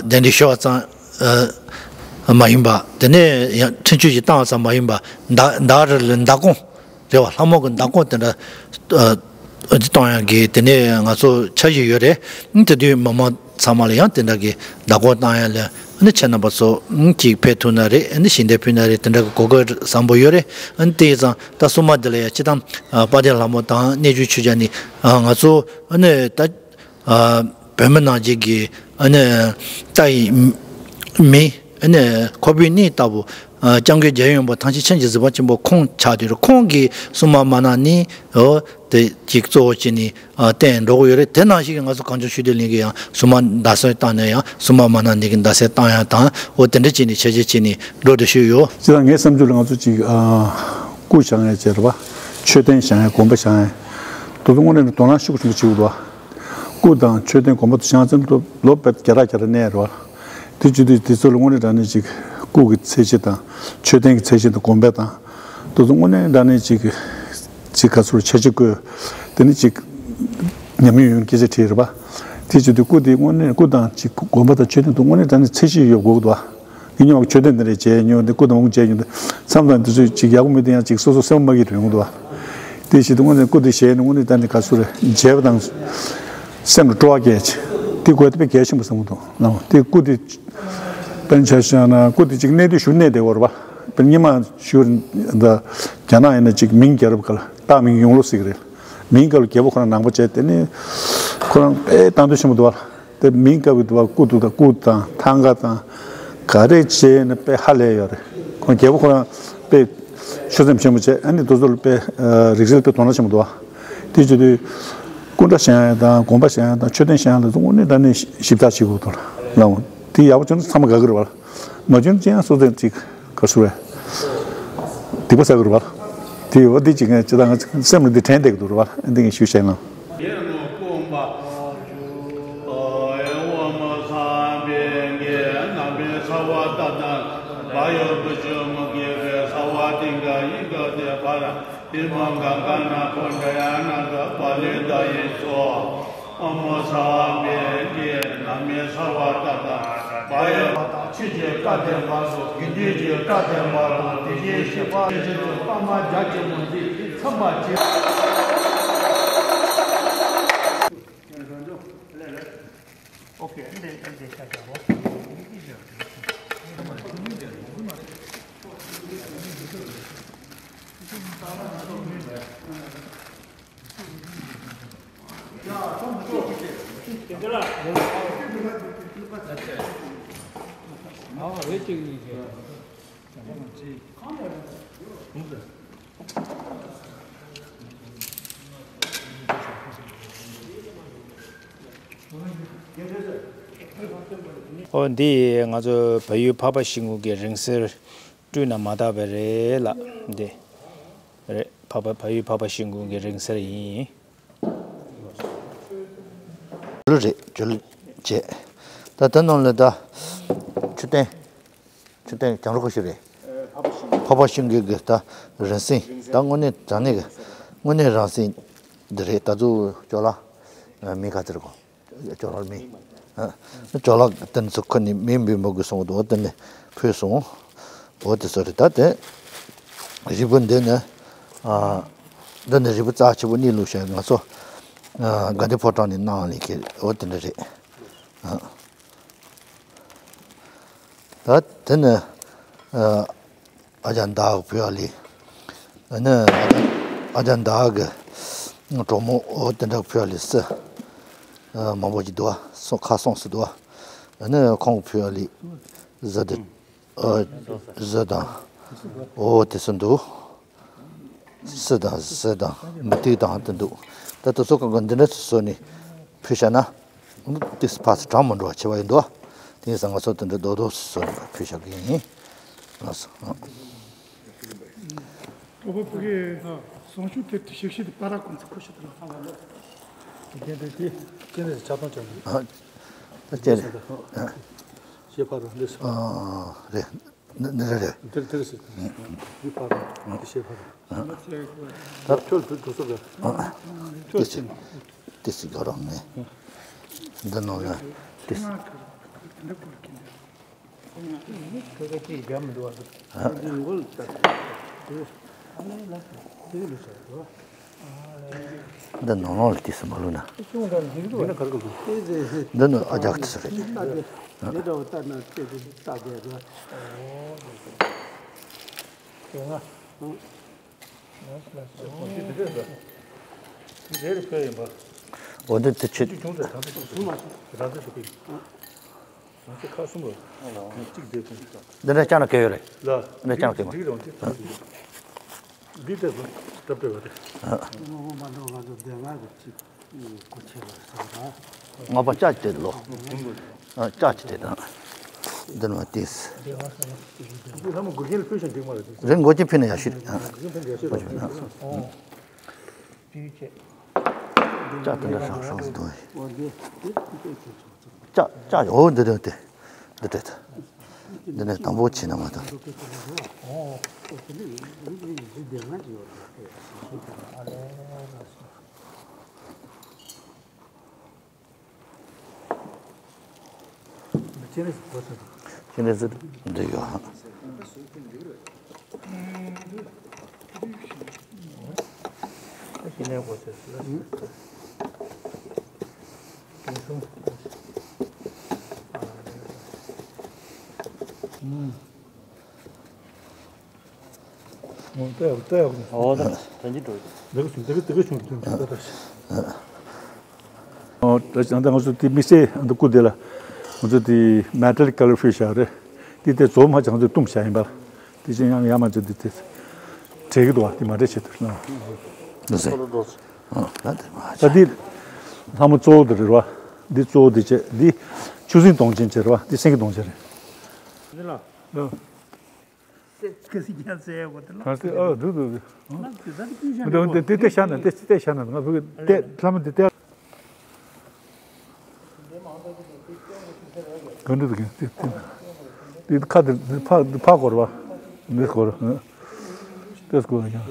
གདན་འདྲེན་ཞུ་བ་ཙམ་མ་ཡིན་པ། དེ་ནས་ཡང་འཕྲིན་བཅོལ་ཞིག་བཏང་བ་ཙམ་མ་ཡིན་པ། ཟླ་ཟླ་རེ་ལ་ཟླ་སྐོང་རེད་བ། ལྷ་མོ་གི་ཟླ་སྐོང་དེ་འདྲ་ཨ་ཨ་ཅིག་གཏོང་ཡག་གི་དེ་ནས་ང་ཚོ་འཆར་གཞི་ཡོད་རེད། དེ་དུས་མི་མང་ཚང་མ་ལ་ཡང་དེ་འདྲ་གི་ཟླ་སྐོར་བཏང་ཡག་ལ་ཨ་ནི་ཁྱེད་རྣམ་པ་ཚོ་ཨ་ཅིག་ཕེབས་ཐུབ་ན་རེད། ཨ་ནི་ཞལ་འདེབས་ཕུལ་ན་རེད། དེ་འདྲ་གི་གོ་སྐབས་བཟང་པོ་ཡོད་རེད། ཨ་ནི་དེ་ཡིན་ཙང་ད་སྲུང་མ་འདི་ལ་ཡང་སྤྱི་བཏང་ཨ་དཔལ་ལྡན་ལྷ་མོ་དང་གནས་འགྱུར་ཆོས་རྒྱལ་ནི་ཨ་ང་ཚོ་ཨ་ནི་ད་ཨ་བོད་མི་ནང་བཞིན་གྱི་ཨ་ནི་ལྟ་ཡི་མི་ཨ་ནི་ཁོག་པའི་གནས་ལྟ་བུ། ཨ་སྐྱབས་མགོན་རྒྱལ་ཡོངས་འབངས་ཐང་ཆེན་ཆེན་གྱི་གཟིགས་པ་ཆེན་པོ་ཁོང་ཆགས་དུས་རེད། ཁོང་གིས་སྲུང་མ་མ་གནང་ནི་འོ་དེ་ཅིག་གཙོ་བོ་བྱས་ནས་ཨ་བསྟན་འགྲོ་གི་ཡོད་རེད། དེ་ནང་བཞིན་གྱི་ང་ཚོ་གངས་ལྗོངས་ཆོས་ལྡན་གླིང་གི་ཡང་སྲུང་མ་མདའ་སེལ་བཏང་ནས་ཡང་སྲུང་མ་མ་གནང་ནི་གི་མདའ་སེལ་བཏང་ཡག་དང་འོ་དེ་འདྲ་བྱས་ནས་འཆར་གཞི་བྱས་ནས་འགྲོ་འདོད་ཤོས་ཡོད། སྤྱིར་བཏང་ངའི་བསམ་ཚུལ་ལ་ང་ཚོ་ཅིག་ཨ་སྐུ་བཞེངས་ཡག་བྱས་རེད་པ། མཆོད་རྟེན་བཞེངས་ཡག་དགོན་པ་བཞེངས་ཡག་དེ་ཚོ་དངོས་གནས་དོ་སྣང་ཤུགས་ཆེན་པོ་བྱེད་དགོས་འདུག་སྐུ་དང་མཆོད་རྟེན་དགོན་པ་དེ་བཞེངས་ཚུན་ལོ་ལོ་བརྒྱ་ཕྲག་བརྒྱ་ཕྲག་གནས་རེད་བ། དེ་བྱེད་དུས་དེ་ཚོ་ལ་དངོས་གནས་དྲང་གནས་ཅིག་སྐུ་གི་ཚད་གཞི་དང་མཆོད་རྟེན་གྱི་ཚད་གཞི་དང་དགོན་པ་དང་དེ་ཚོ་དངོས་གནས་དྲང་གནས་ཅིག་ཅིག་ག་ཚོད་འཆར་གཞི་བཀོད། དེ་ནི་ཅིག་ཉམས་མྱོང་ཡོད་མཁན་སྐད་ཆ་དྲིས་རེད་པ། དེ་བྱེད་དུས་སྐུ་དེ་དངོས་གནས་སྐུ་དང་ཅིག་དགོན་པ་དང་མཆོད་རྟེན་དེ་དངོས་གནས་དྲང་གནས་ཚད་གཞི་ཡོད་དགོས་འདུག་བ། ངས་མྱོང་བ་མཆོད་རྟེན་འདི་འདྲ་བྱས་མྱོང་འདི་སྐུ་དང་འོང་བྱས་མྱོང་འདི་མཚམས་དང་འདི་ཚོས་ཅིག་ཡག་པོ་མེད་དུས་ཡང་ཅིག་སོ་སོ་སེམས་མ་སྐྱིད་ཡོང་གི་འདུག་བ། དེ་བྱེད་དུས་དངོས་གནས་སྐུ་དེ་བཞེས་ནས་དངོས་གནས་ད་ནི་ག་ཚོད་རེད་བྱས་པ་དང་སེམས་ལ་སྤྲོ་བ་སྐྱེས་ཅིག་དེ་དགོས་དེ་དཔེ་གལ་ཆེན་པོ་བསམ་གི་འདུག་ལགས། དེ་སྐུ་དེ་དཔེར་ན་ཆ་བཞག་ན་སྐུ་དེ་ཅིག་གནས་དུས་བཞུགས་གནས་བསྡད་ཡོད་རེད་པ། དཔེར་ན་སྔོན་མ་ཞུ་འདི་རྒྱ་ནག་ཡིན་ན་ཅིག་མིང་རྒྱལ་རབས་སྐབས་ལ་སྟག་མིང་ཡོང་ལོ་ཟེར་གི་རེད། མིང་སྐབས་ལ་རྒྱལ་པོ་ཁོ་རང་ནང་པ་བྱས་དེ་ནི་ཁོ་རང་དཔེ་བཏང་འདོད་ཆེན་པོ་འདུག་བ། དེ་མིང་བཀའ་བའི་དུ་བ་སྐུ་དུ་དང་སྐུ་དང་ཐང་ག་དང་ག་རེ་བྱས་ནས་དཔེ་ཧ་ལས་ཡོད་རེད། ཁོང་རྒྱལ་པོ་ཁོ་རང་དཔེ་ཆོད་སེམས་ཆེན་པོ་བྱས། ཨ་ནི་དེ་ཚོ་ལ་དཔེ་རིག་གསལ་དཔེ་དོ་སྣང་ཆེན་པོ་འདུག་བ། དེ་བྱེད་དུས་སྐུ་འདྲ་བཞེངས་ཡག་དང་དགོན་པ་བཞེངས་ཡག་དང་མཆོད་རྟེན་བཞེངས་ཡག་ལ་དངོས་གནས་དྲང་གནས་ཞིབ་ཚགས་བྱེད་དགོས་འདུག་ལ། དེ་ཡག་པོ་བྱུང་ན་ཚང་མ་དགའ་གི་རེད་བ། མ་བྱུང་ན་ཅི་ཡང་སོ་སོས་ཅིག་ག་ཚོད་རེད། སྡིག་པ་བསགས་ཀྱི་རེད་བ། དེ་ཡོད་པ་འདི་ཅིག་ངས་ཅི་ལྟར་ང་སེམས་ལ་འདི་དྲན་བསྡད་ཀྱི་འདུག་རེད་བ། འདི་ངས་ཞུ་བྱས་ན། ཨོཾ་མོ་ས་བྷཱུ་མི་ཏྲཱ་ཡ་ན་ཛ་བྷཱུ་ལི་ཏཱ་ཡེ་སྭཱ་ཧཱ། ཨོཾ་མོ་ས་བྷཱུ་མི་ཏྲཱ་ཡ་ན་ཛ་བྷཱུ་ལི་ཏཱ་ཡེ་སྭཱ་ཧཱ། ཆོས་ཀྱི་བཀའ་བསྟན་པ་སོགས་དགེ་འདུན་གྱི་བཀའ་བསྟན་པ་དང་དེ་བཞིན་གཤེགས་པ་ཆེན་པོའི་པདྨ་རྒྱ་ཆེན་པོ་འདི་ཚིམ་པར་བྱེད། ཨོ་འདི་ང་ཚོ་བལ་ཡུལ་འཕགས་པ་ཤིང་ཀུན་གྱི་རིང་བསྲེལ་བསྐྲུན་ན་མ་དག་པ་རེད་ལགས། འདི་རེད། འཕགས་པ་བལ་ཡུལ་འཕགས་པ་ཤིང་ཀུན་གྱི་རིང་བསྲེལ་ཡིན། ཇོ་ལུ་རེད། ཇོ་ལུ་བྱས། ད་ད་ནང་ལ་ད་མཆོད་རྟེན། མཆོད་རྟེན་གྱང་རོ་ཁོ་ཤུ་རེད། འཕགས་པ་ཤིང་ཀུན་གྱི་ད་རིང་བསྲེལ། ད་དངོས་གནས་དྲང་གནས་ཀྱི་དངོས་གནས་རིང་བསྲེལ་འདི་རེད། ད་ཚོ་ཇོ་ལ་མི་ག་ཚོད་རེད་གོ། ཇོ་ལ་མི་ཨ་ཇོ་ལ་དེ་ཚོ་ཁོ་ནི་མི་འབུལ་མོ་གི་སོང་དུ་འོ་དེ་ནས་ཕུལ་སོང་། འོ་དེ་ཚོ་རེད། ད་དེ་རིལ་བུ་འདི་ནི་ཨ་འདི་ནི་རིལ་བུ་རྩ་ཆེ་པོ་གཉིས་བླུགས་ཤག་ང་ཚོ་ཨ་དགའ་ལྡན་ཕོ་བྲང་ནས་གནང་ལེ་ཁེ། འོ་དེ་འདྲ་རེད། ཨ་ད་དེ་ནི་ཨ་ཨ་ཅག་མདའ་གི་ཕུལ་བ་ལེ། ཨ་ནི་ཨ་ཅག་མདའ་གི་གྲོགས་མོ་འོ་དེ་འདྲ་ཕུལ་བ་ལེ་སི་ཨ་མང་པོ་ཅིག་འདུག་བ། སོ་ཁ་སོང་སི་འདུག་བ། ཨ་ནི་ཁོང་གི་ཕུལ་བ་ལེ་ཟི་དེ། ཨ་ཟི་དང་། འོ་དེ་ཚོ་འདུག་སི་དང་ཟི་དང་མུ་ཏིག་དང་དེ་འདུག་ད་དེ་ཚོ་གང་ག་འདི་འདྲ་ཚོ་བཟོས་ནས་ཕུལ་བཞག་ན་ཏིས་ཕ་སི་གྲངས་མི་འགྲོ་བ་བྱེད་པ་ཡིན་འདུག་དེ་ཡིན་ཙང་ང་ཚོ་དེ་འདྲ་རྡོག་རྡོག་ཚོ་བཟོས་ནས་ཕུལ་བཞག་གི་ཡིན། ལགས་སོ། ཨ་ཁོ་ཕ་གི་ད་བཟང་ཤོས་དེ་ཞིག་ཤིག་དེ་པ་ར་ཀོན་ཚ་ཁོ་ཤི་དེ་ལ་ཧ་ལ་ལོ། དེ་དེ་དེ་ཅི་ནས་ཆ་ཚང་བྱུང་། ད་ཅེ་རེད། ཞེས་ཕར་རོ་འདི་ཞེས་ཕར། ཨ་རེད། འདི་འདི་རེད་རེད། འདིར་འདིར་ཞེས། འདི་ཕར་རོ་འདི་ཞེས་ཕར་རོ། ད་ཁྱོད་འདི་འགྲོ་ས་རེད། ཁྱོད་ཅི། ཏི་སི་ག་རང་ནས། འདི་ནང་ལ་ཏི་སི། འདི་ནང་ལོགས་ལ་ཏི་སི་མ་བླུགས་ན། འདི་ནི་ཨ་རྒྱག་ཏི་སི་རེད། འོ་འདི་དེ་ཆེད། འདི་འདྲ་ཅང་ན་གལ་ཡོད་རེད། འདི་འདྲ་ཅང་ན་གལ་ཡོད་རེད། ལྔ་པ་ལྕགས་དེ་ལོ། ལྕགས་དེ་དང་། འདི་ནི་ཏི་སི། རེད། མགོ་ཅན་ཕུད་ན་ཡག་ཤོས་རེད། ལྕགས་དེ་འདྲ་ཧྲང་ཧྲང་འདུག་ལྕགས་ལྕགས་འོ་འདི་འདྲ་དེ། འདི་འདྲ་དེ། འདི་ནས་དང་པོ་བྱས་ན་མ་གཏོགས། ཁྱེད་རང་ཚོ་འདི་ཡོད་ཧ། ཨོ་ད་ད་ཅི་འགྲོ། འདི་ག་འདི་ག་འདི་ག་བྱུང་འདི་འདི་ད་ད། ཨོ་ད་ང་ཚོ་དེ་དམིགས་བསལ་འདི་སྐུ་དེ་ལ་ང་ཚོ་དེ་མེ་ཊལ་ཀ་ལར་ཕུལ་བཞག་རེད། དེ་དེ་རྫོགས་མ་ཅང་ཚོས་བཏུམས་བཞག་ཡིན་པ། དེ་ཅན་ཡང་ཡང་མ་ཚོས་དེ་དེ་བྲེག་གི་འདུག་བ། དེ་མ་བྲེག་བྱེད་དུ་ལ། འདི་ཟེ། ཨོ་ད་དེ་མ་ད་དེ་ལྷ་མོ་གཙོ་བོ་དེ་རེད་བ། འདི་གཙོ་བོ་དེ་བྱས་འདི་ཆུ་སྲིན་གདོང་ཅན་བྱས་རེད་བ། འདི་སེང་གེ་གདོང་ཅན་རེད། འདི་ལ། ཁ་སི་ཁ་སི་ཟེར་ཡག་པོ་དེ་ལ། ཁ་སི་ཨ་འདུག་འདུག་འདུག་ང་དེ་ད་དེ་ཀུན་ཤ་འདུག་འདི་དེ་དེ་ཤ་ན་དེ་དེ་ཤ་ན་ང་བུ་དེ་ལྷ་མོ་དེ་དེ། ག་འདྲ་འདུག་གི་དེ་དེ་དེ་ཁ་དེ་དེ་ཕ་དེ་ཕ་སྐོར་བ་མི་སྐོར་དེ་སྐོར་ཡང་།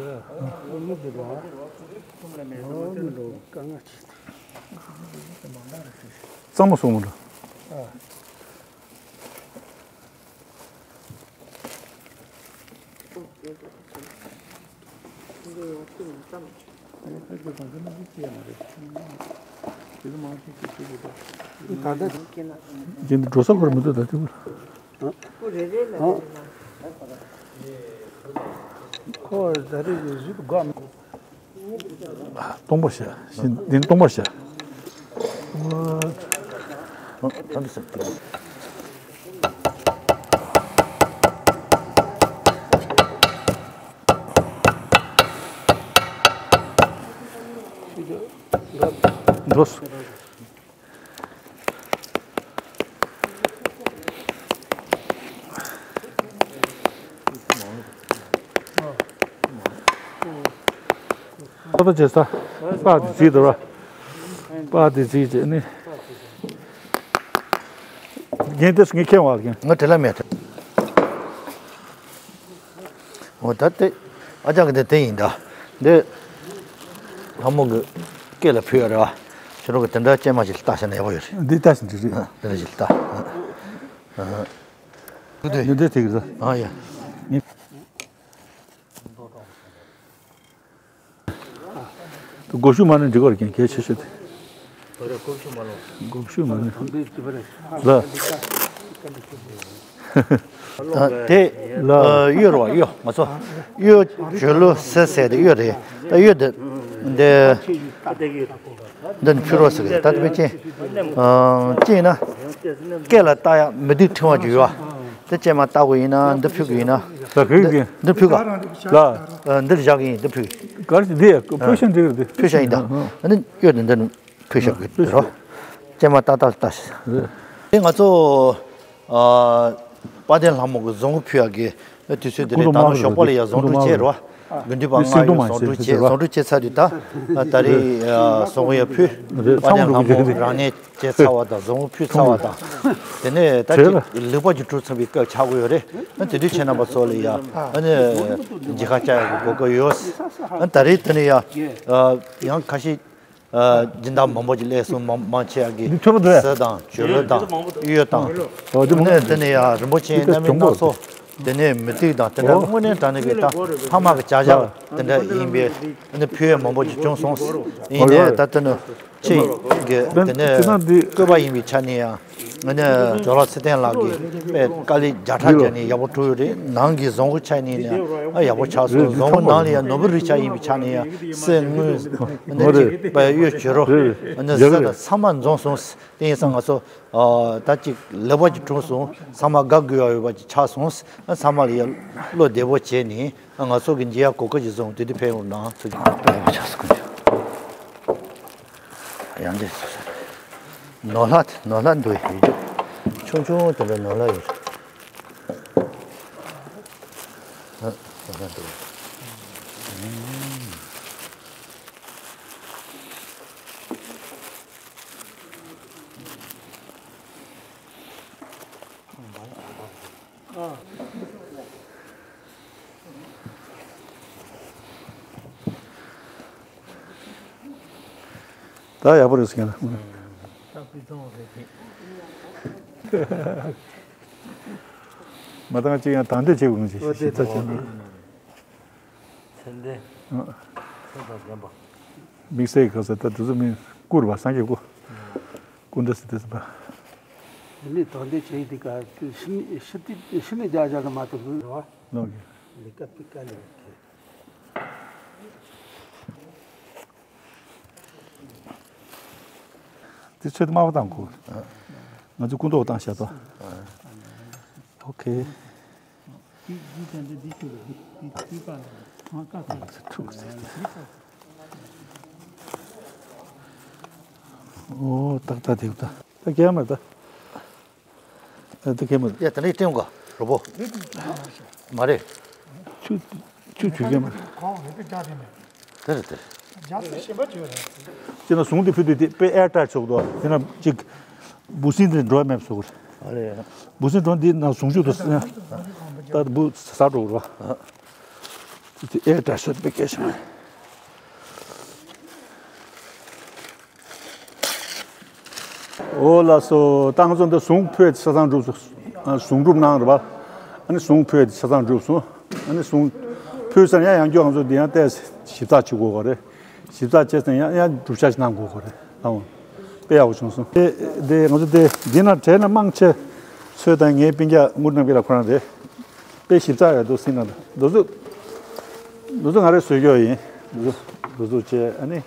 གཙང་མ་སོང་མ་འགྲོ། འདི་འགྲོ་ས་ཁོར་མི་འདུག་ད་དེ་བུ། ཁོ་རེ་རེ་ལ་རེ་ལ། ཁོ་ད་རེ་རེ་བཞི་དགོས། སྟོང་པ་བྱ། འདི་ནི་སྟོང་པ་བྱ། འགྲོ། ད་ལྟ་བྱས་ས། པར་དེ་བརྩིས་འདུག་ར། པར་དེ་བརྩིས་བྱས་ནི། རྒན་དེ་ངས་ཁྱེར་བ་རྒན། ང་བྲེལ་ལ་མེད། འོ་ད་དེ་ཨ་ཅག་གི་དེ་དེ་ཡིན་ད། འདི་ལྷ་མོ་གི་སྐེ་ལ་ཕུལ་ཡ་རེད་བ། ཁྱེད་རང་གི་དེ་འདྲ་སྐྱེས་མ་ཞིག་ལྟ་བྱས་ན་ཡག་པོ་ཡོད་རེད། འདི་ལྟ་བཞིན་འདི་རེད། ཨ་དེ་འདྲ་ཞིག་ལྟ། ཨ་ཨ། འདི་འདི་དེ་གི་རེད། ཨ་ཡ། སྒོ་ཕྱུགས་མ་ནི་འགྲིག་གོ་རྒན་གལ་ཆེ་ཤོས་དེ། སྒོ་ཕྱུགས་མ་ནི། ལ། དེ། ལ། གཡོ་རུ་བ་གཡོ་ང་ཚོ། གཡོ་བྱོལ་ལོ་ཟེར་ཟེར་དེ་གཡོ་རེད། ད་གཡོ་དེ། འདི། འདི་ནི་ཕྱི་རོལ་ཟེར་གི་རེད། ད་དེ་པེ་ཅིན། ཅིན་ན། སྐེ་ལ་བཏགས་ཡ་མི་སྡུག་ཕྲེང་བ་ཅིག་ཡོད་བ། དེ་ཅན་མ་བཏགས་དགོས་ཡིན་ན་འདི་ཕུལ་དགོས་ཡིན་ན། ད་གི་གི། འདི་ཕུལ་ག་ལ། འདིར་བཞག་གི་ཡིན་འདི་ཕུལ། གར་ཅི་འདི་ཕུལ་ཤ་འདི་འདི། ཕུལ་ཤ་ཡིན་ད། ཨ་ནི་གཡོ་དེ་འདི་ནི་ཕུལ་ཤ་གི་རོ། ཅན་མ་ཏག་ཏག་ལྟ་ཤི། དེ་ང་ཚོ། དཔལ་ལྡན་ལྷ་མོ་གི་རྫོང་གི་ཕུལ་ཡག་གི་དུས་ཚོད་འདི་རེད། ད་ནང་ཞོགས་པ་ལ་ཡ་རྫོང་དྲུང་བྱས་རོ། དགེ་འདུན་པ་ལྔ་ཡོད་ཟུང་འབྲེལ་བྱས། ཟུང་འབྲེལ་བྱས་ཚར་དུས་ད་ད་རེས་ཟོང་ཡ་ཕུལ། དཔལ་ལྡན་ལྷ་མོ་རང་གནས་བྱས་ཚར་བ་དང་ཟོང་ཕུལ་ཚར་བ་དང་། དེ་ནས་ད་ཅིག་ལེགས་པར་གྱི་གྲུབ་ཚར་བའི་སྐབས་ཆགས་ཀྱི་ཡོད་རེད། དེ་དུས་ཁྱེད་རྣམ་པ་ཚོ་ལ་ཡ་ཨ་ནི་མཇལ་ཁ་བཅར་ཡག་གི་གོ་སྐབས་ཡོད། ད་རེས་དེ་ནས་ཡ་ཡང་ཁ་ཤས་སྦྱིན་བདག་མང་པོ་ཅིག་སླེབས་སོང་། མང་མང་ཆེ་བ་གིས་གཟི་དང་བྱུ་རུ་དང་གཡུ་དང་། དེ་ནས་དེ་ནས་ཡ་རིན་པོ་ཆེའི་རྣམ་སྨིན་སྣ་ཚོགས། དེ་ནས་མུ་ཏིག་དང་དེ་འདྲ་དངོས་གནས་དྲང་གནས་ཀྱི་ད་ལྷག་མ་གི་བྱ་གཞག་དེ་འདྲ་ཡིན་པས། ཨ་ནི་ཕུལ་ཡས་མང་པོ་ཅིག་བྱུང་སོང་། ཡིན་ནའི་ད་ལྟ་ནི་ཁྱེད་ཀྱི་དེ་ནས་བསྐོས་པ་ཡིན་པའི་ཆ་ནས་ཡང་ཨ་ནི་ཇོ་ལགས་ཚེ་བརྟན་ལགས་ཀྱིས་དཔེ་དཀའ་ལས་བརྒྱ་ཕྲག་བརྒྱབ་ནས་ཡག་པོ་གྲུབ་ཡོད་རེད། ནང་གི་ཟོང་གི་ཆ་ནས་ནི་ཨ་ཡག་པོ་ཆགས་སོང་། ཟོང་གི་ནང་ལ་ཡང་ནོར་བུ་རིགས་ཆགས་ཡིན་པའི་ཆ་ནས་ཡང་གསེར་དངུལ་ཨ་ནི་ཅིག་དཔེ་གཡུ་བྱུ་རུ་ཨ་ནི་གཟི་དང་ཚང་མ་འཛོམས་སོང་། དེ་ཡིན་ཙང་ང་ཚོ་ཨ་ད་ཅིག་ལེགས་པར་གྱི་གྲུབ་སོང་། ཚང་མ་དགའ་དགོས་པ་ཡོད་པ་ཅིག་ཆགས་སོང་། ཨ་ཚང་མ་ལ་ཡ་བློ་བདེ་པོ་བྱས་ནས་ཨ་ང་ཚོ་གི་མཇལ་ཡག་གོ་སྐབས་ཅིག་བཟུང་། དེ་དུས་ཕེབས་ཡོང་ན་ཚོ་གི་དཔེ་ལེགས་པོ་ཆགས་སོང་། ཡང་འདི་ནོར་ལྷ་ནོར་ལྷ་འདུག་ཡོད། ཆུང་ཆུང་དེ་འདྲ་ནོར་ལྷ་ཡོད། ཨ་ནོར་ལྷ་འདུག་ད་ཡག་པོ་རེད་ཟེར་མཁན་ལ། མ་བཏང་ཅིག་ཡང་དང་འདོད་བྱེད་དགོས་ཀྱི་ཞིབ་ཚགས་བྱས་ན། ཚེ་འདས། ཨ། ཚེ་དང་ལྡན་པ། དམིགས་བསལ་གྱི་ཁ་ས་ད་དེ་ཚོ་མི་སྐུ་རེད་པ། སངས་རྒྱས་སྐུ། སྐུ་འདྲ་ཟེར་དེ་ཚོ་པ། དེ་ནས་དོན་དེ་བྱས་དེ་ག་ཤི་ནི་ཤི་ནི་ཤི་ནི་རྒྱ་རྒྱ་ལ་མ་ཐུག་གི་རེད་པ། ནོ་གི། ལི་ཀ་པི་ཀ་ལི་ཀ། དེ་ཚོད་དམའ་བ་བཏང་དགོས། ང་ཚོ་སྐུ་མདོག་བཏང་བཞག་ཏོ། ཨོ་ཁེ། ཨོ་ཏག་ཏག་དེ་ད་ད་རྒྱ་མ་ད། ཨ་དེ་གས་མ་རེད། ཡ་དེ་འདྲ་སྟོན་ག་རོ་པོ། མ་རེད། ཆུ་ཆུ་ཆུ་གས་མ་རེད། དེ་རེད་དེ། ཅི་ན་ཟུང་དེ་ཕུད་དུས་དེ་དཔེ་ཨེར་ཏྲེ་ཆོག་འདུག་དེ་ན་ཅིག་འབུ་སྲིན་དེ་འགྲོ་མེད་སོགས། འབུ་སྲིན་འགྲོ་འདི་ན་ཟུང་ཆུ་དུ་ད་འབུ་ཟ་འགྲོ་ར། དེ་ཨེར་ཏྲེ་ཆོག་དཔེ་གས་ཤིང་། འོ་ལགས་སོ། ད་ང་ཚོ་འདི་ཟུང་ཕུད་ཆ་ཚང་གྲུབ་སོང་། ཨ་ཟུང་སྒྲུབ་གནང་རེད་པ། ཨ་ནི་ཟུང་ཕུད་ཆ་ཚང་གྲུབ་སོང་། ཨ་ནི་ཟུང་ཕུད་ཚར་ཡང་ཡང་བསྐྱར་ང་ཚོ་འདི་ཡང་ཏོག་ཙམ་ཞིབ་ཚགས་བྱེད་དགོས་པ་རེད། ཞིབ་ཚགས་བྱས་ཙང་ཡང་ཡང་སྒྲུབ་ཞག་ཅིག་གནང་དགོས་པ་རེད། ཨང་། དཔེ་ཡག་པོ་བྱུང་སོང་། དེ་དེ་ང་ཚོ་དེ་འདི་ན་གྲས་ན་མང་ཆེ་ཚོས་དང་ངའི་སྤུན་ཀྱག་དངུལ་རྣམ་རྒྱལ་ལགས་ཁོ་རང་རེད། དཔེ་ཞིབ་ཚགས་ཡོད་འདུག་སེམས་ནང་དུ། འདི་ཚོ་འདི་ཚོ་ང་རས་བཟོས་རྒྱུ་ཡིན། འདི་ཚོ་འདི་ཚོ་བྱས་ཨ་ནི།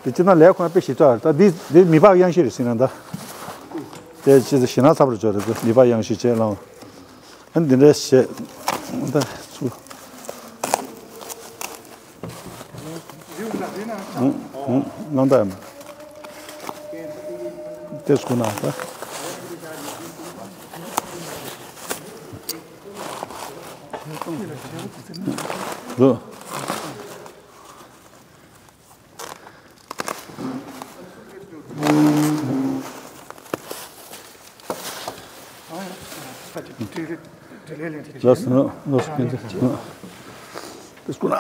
དེ་སྤྱིར་ན་ལས་ཁོ་ན་དཔེ་ཞིབ་ཚགས་ཡོད། ད་འདི་འདི་མི་ཕག་གཡང་གཞི་རེད་ཟེར་ན་ད། དེ་ཅི་ཞེ་ན་ཚ་བར་འཇོག་རེད། མི་ཕག་གཡང་གཞི་བྱས་ལ། ཨ་ནི་འདི་འདྲ་བྱས། ད་ཚུ། ཨང་ཨང་ནང་ད་ཡང་། དེ་སྐུ་ན་ད། རོ། ལགས་སོ། ལགས་སོ། ཕན་ཚུན་དེ་སྐུ་ན།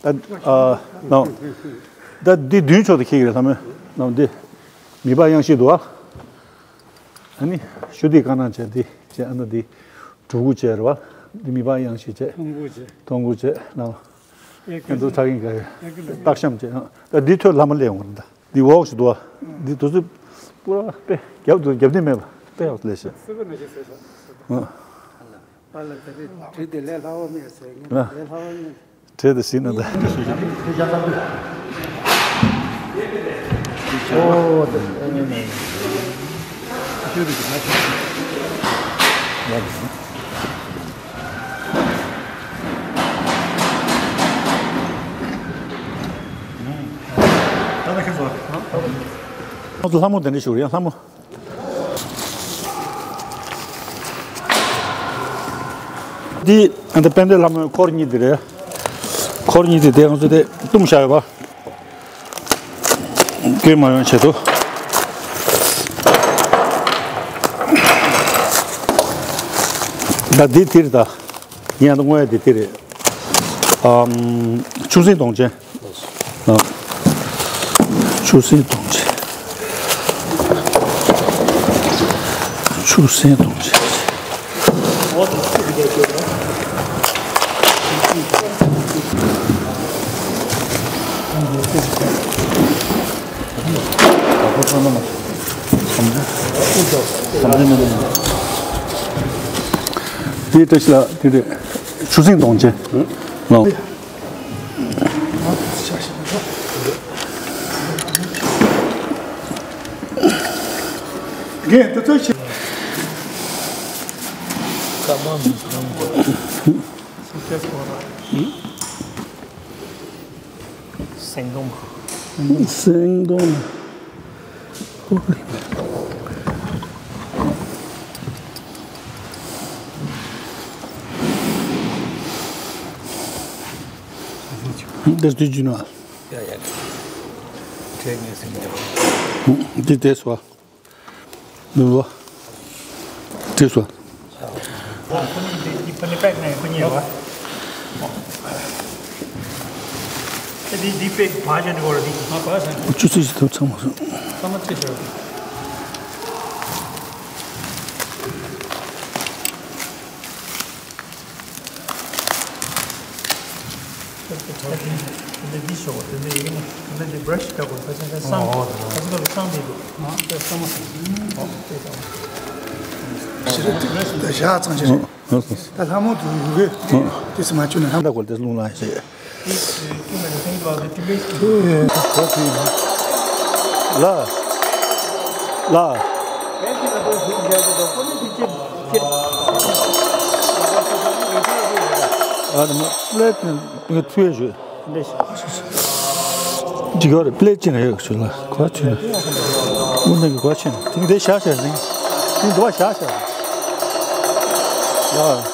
ད་ཨ་ནང་། ད་འདི་མདུན་ཕྱོགས་དེ་ཁྱེད་ཀྱི་རེད་ལྷ་མོ། ནང་འདི་མི་ཕག་གཡང་གཞི་འདུག་ཨ། ཨ་ནི་ཤུ་དེ་ག་ན་བྱས་འདི་བྱས་ཨ་ན་འདི། གྲུ་གུ་བྱས་རེད་པ། འདི་མི་ཕག་གཡང་གཞི་བྱས། ཐོང་གུ་བྱས། ཐོང་གུ་བྱས་ལ། ཨེ་ང་ཚོ་ཚ་གིན་ག་རེ། སྟག་ཤམ་བྱས། ཨ་འདི་ཐོད་ལྷ་མོ་སླེབས་ཡོང་གི་རེད་ད། འདི་འོག་ཞིག་འདུག་ཨ། འདི་དུ་ཚོད་པུ་ར་དཔེ་རྒྱབ་ཏུ་རྒྱབ་ནི་མེད་པ་དཔེ་ཡག་ལས་བྱས། སྲིད་པ་ནང་བཞིན་བཟོས་ཤག་ཨ། པཱ་ལགས་དེ་རིང་བྲིས་དེ་ལས་སླ་བོ་མེད་ཟེར། ངས་ལས་སླ་བོ་ཡིན། བྲེལ་དུ་ཞིག་ན་ད། ལྷ་མོ་དེ་འདྲ་ཞིག་རེད། ཡང་ལྷ་མོ། འདི་ཨ་ད་དཔལ་ལྡན་ལྷ་མོའི་འཁོར་གཉིས་འདི་རེད། འཁོར་གཉིས་འདི་དེ་ང་ཚོ་དེ་བཏུམས་བཞག་ཡོད་པ། སྐྱོན་མ་ཡོང་ཆེད་དུ། ད་འདི་འདིར་ད། ཡང་ད་དངོས་ཡ་འདི་འདི་རེད། ཨམ། ཆུ་སྲིན་གདོང་ཅན། ཨ། ཆུ་སྲིན་གདོང་ཅན། ཆུ་སྲིན་གདོང་ཅན། དེའི་བཀྲ་ཤིས་ལ་དེ་རེད། ལོ། རྒན་དེ་ཚོ་ཞིག་སེང་གདོང་མ། སེང་གདོང་མ། འདིར་དུས་རྒྱུན་ནོ། ཡ་ཡ། ཁྱེད་ངས་སེང་གདོང་། འདི་དེ་སོ། ནུ་བ། དེ་སོ། འདི་པེག་ཕ་ཇ་ནི་གོ་ར་འདི། ཆུ་ཚོད་ཅི་ཐུབ་ཚང་མ་སོང་། ཚང་མ་ཚེ་ཞོག་དེ་འདྲ་འདི་ཤོག་དེ་འདྲ་ཡིན་ན་དེ་འདྲ་འདི་བྷ་ར་ཤི་རྒྱག་དགོས། ཁ་སང་ཁ་སང་སང་དེ་འདུག་ཨ་དེ་སང་མ་སང་། ཨོ་དེ་སང་མ་སང་། ད་ལྷ་མོ་དུ་ཡོད་གི། ད་ལྷ་མོ་དུ་ཡོད་གི། དེ་སི་མ་བཅུ་ནས་ལྷ་མོ་ད་གོལ་དེ་ལུང་ལ་ཡིན་ཟེར། ལ། ལ། ཨ་ནི་མ་ལས་དེ་ངས་ཐུའེ་ཞུ། འདི་ག་རེ་པླེ་ཅི་ན་ཡོད་ཞུ་ལ་གོ་ཆེ་ན། དངུལ་ནང་གི་གོ་ཆེ་ན་དེ་འདི་བཞག་བཞག་ནི། དེ་འདི་བ་བཞག་བཞག་ལ།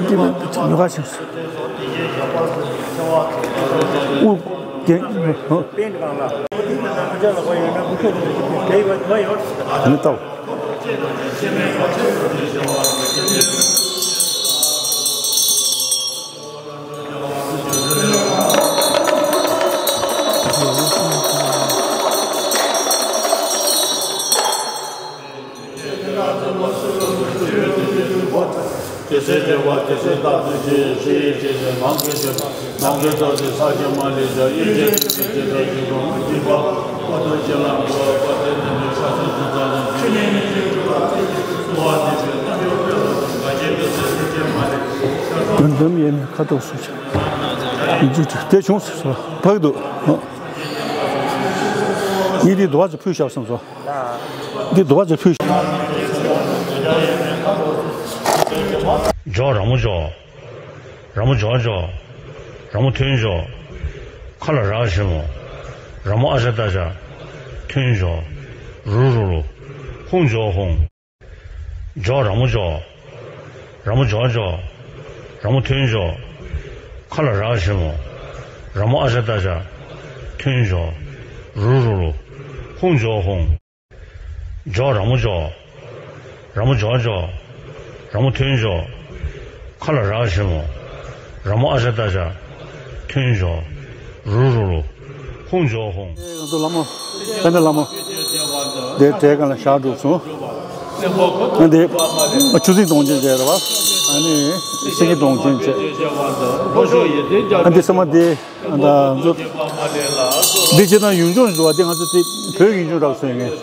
འདི་ནི་ཉོ་ག་ཆེ་ན། དབུ་རྒྱན་ཧོ། ཨ་ནི་ལྟ་བ། དེ་སྲས་བྱེ་བ་དེ་སྲས་རྟག་ཏུ་བྱེད། ཞེས་བྱས་ཏེ་ནམ་མཁའི་ཆོས་ནམ་མཁའི་སྟོབས་ཀྱིས་ས་གཞི་མ་ལུས་པ། ཡེ་ཤེས་ཀྱི་ཚུལ་གྱིས་ཇི་ལྟར་བཞུགས་པ། འོ་ཇི་ལྟར་ཁོ་ཐུགས་རྗེ་ལ་འགྲོ་བ་དེ་ནི་ས་གཞི་འདི་དག་ནི་ཆུ་ནས་ནི་ཆུ་སྤྲུལ་པ་ཐུགས་ཀྱི་བསྐུལ་བ་འདི་ཆུ་རྣམས་ཡོད་པའི་ལོ། འགའ་ཞིག་གིས་ཚེ་ཐུགས་རྗེ་མ་ལུས་པའི་ཤར་དུ། དོན་དམ་ཡེ་ནས་ཁ་དོག་སུ་ཆགས། དེ་བྱུང་སོ་བག་འདུག་ངས་འདི་དུ་བ་ཚོ་ཕུལ་བཞག་བསམ་སོ། འདི་དུ་བ་ཚོ་ཕུལ། འཇོག་ར་མོ་འཇོག་ར་མོ་འཇོག་འཇོག་ར་མོ་ཐོན་འཇོག་མཁའ་ལ་རག་བྱེད་མོ། ར་མོ་ཨ་ཤ་ཏ་ཤ། ཐོན་འཇོག་རུ་རུ་རུ། ཧོང་འཇོག་ཧོང་། འཇོག་ར་མོ་འཇོག་ར་མོ་འཇོག་འཇོག་ར་མོ་ཐོན་འཇོག་མཁའ་ལ་རག་བྱེད་མོ། ར་མོ་ཨ་ཤ་ཏ་ཤ། ཐོན་འཇོག་རུ་རུ་རུ། ཧོང་འཇོག་ཧོང་། འཇོག་ར་མོ་འཇོག་ར་མོ་འཇོག་འཇོག་ར་མོ་ཐོན་འཇོག་མཁའ་ལ་རག་བྱེད་མོ། ར་མོ་ཨ་ཤ་ཏ་ཤ། ཐོན་འཇོག་རུ་རུ་རུ། ཧོང་འཇོག་ཧོང་། ང་ཚོ་ལྷ་མོ། དཔལ་ལྡན་ལྷ་མོ། དེ་གྲལ་སྒང་ལ་བཞག་འགྲོ་སོང་། ཨ་འདི། ཆུ་སྲིན་གདོང་ཅན་བྱས་རེད་བ། ཨ་ནི། སེང་གེ་གདོང་ཅན་བྱས། ཨ་འདི་ས་མ་འདི། ཨ་ད་ང་ཚོ། འདི་སྤྱིར་བཏང་ཡུལ་ལྗོངས་ཞིག་འདུག་བ། འདི་ང་ཚོ་དེ་བོད་ཀྱི་ཡུལ་ལྗོངས་འདྲ་བོ་བཟོས་ངས།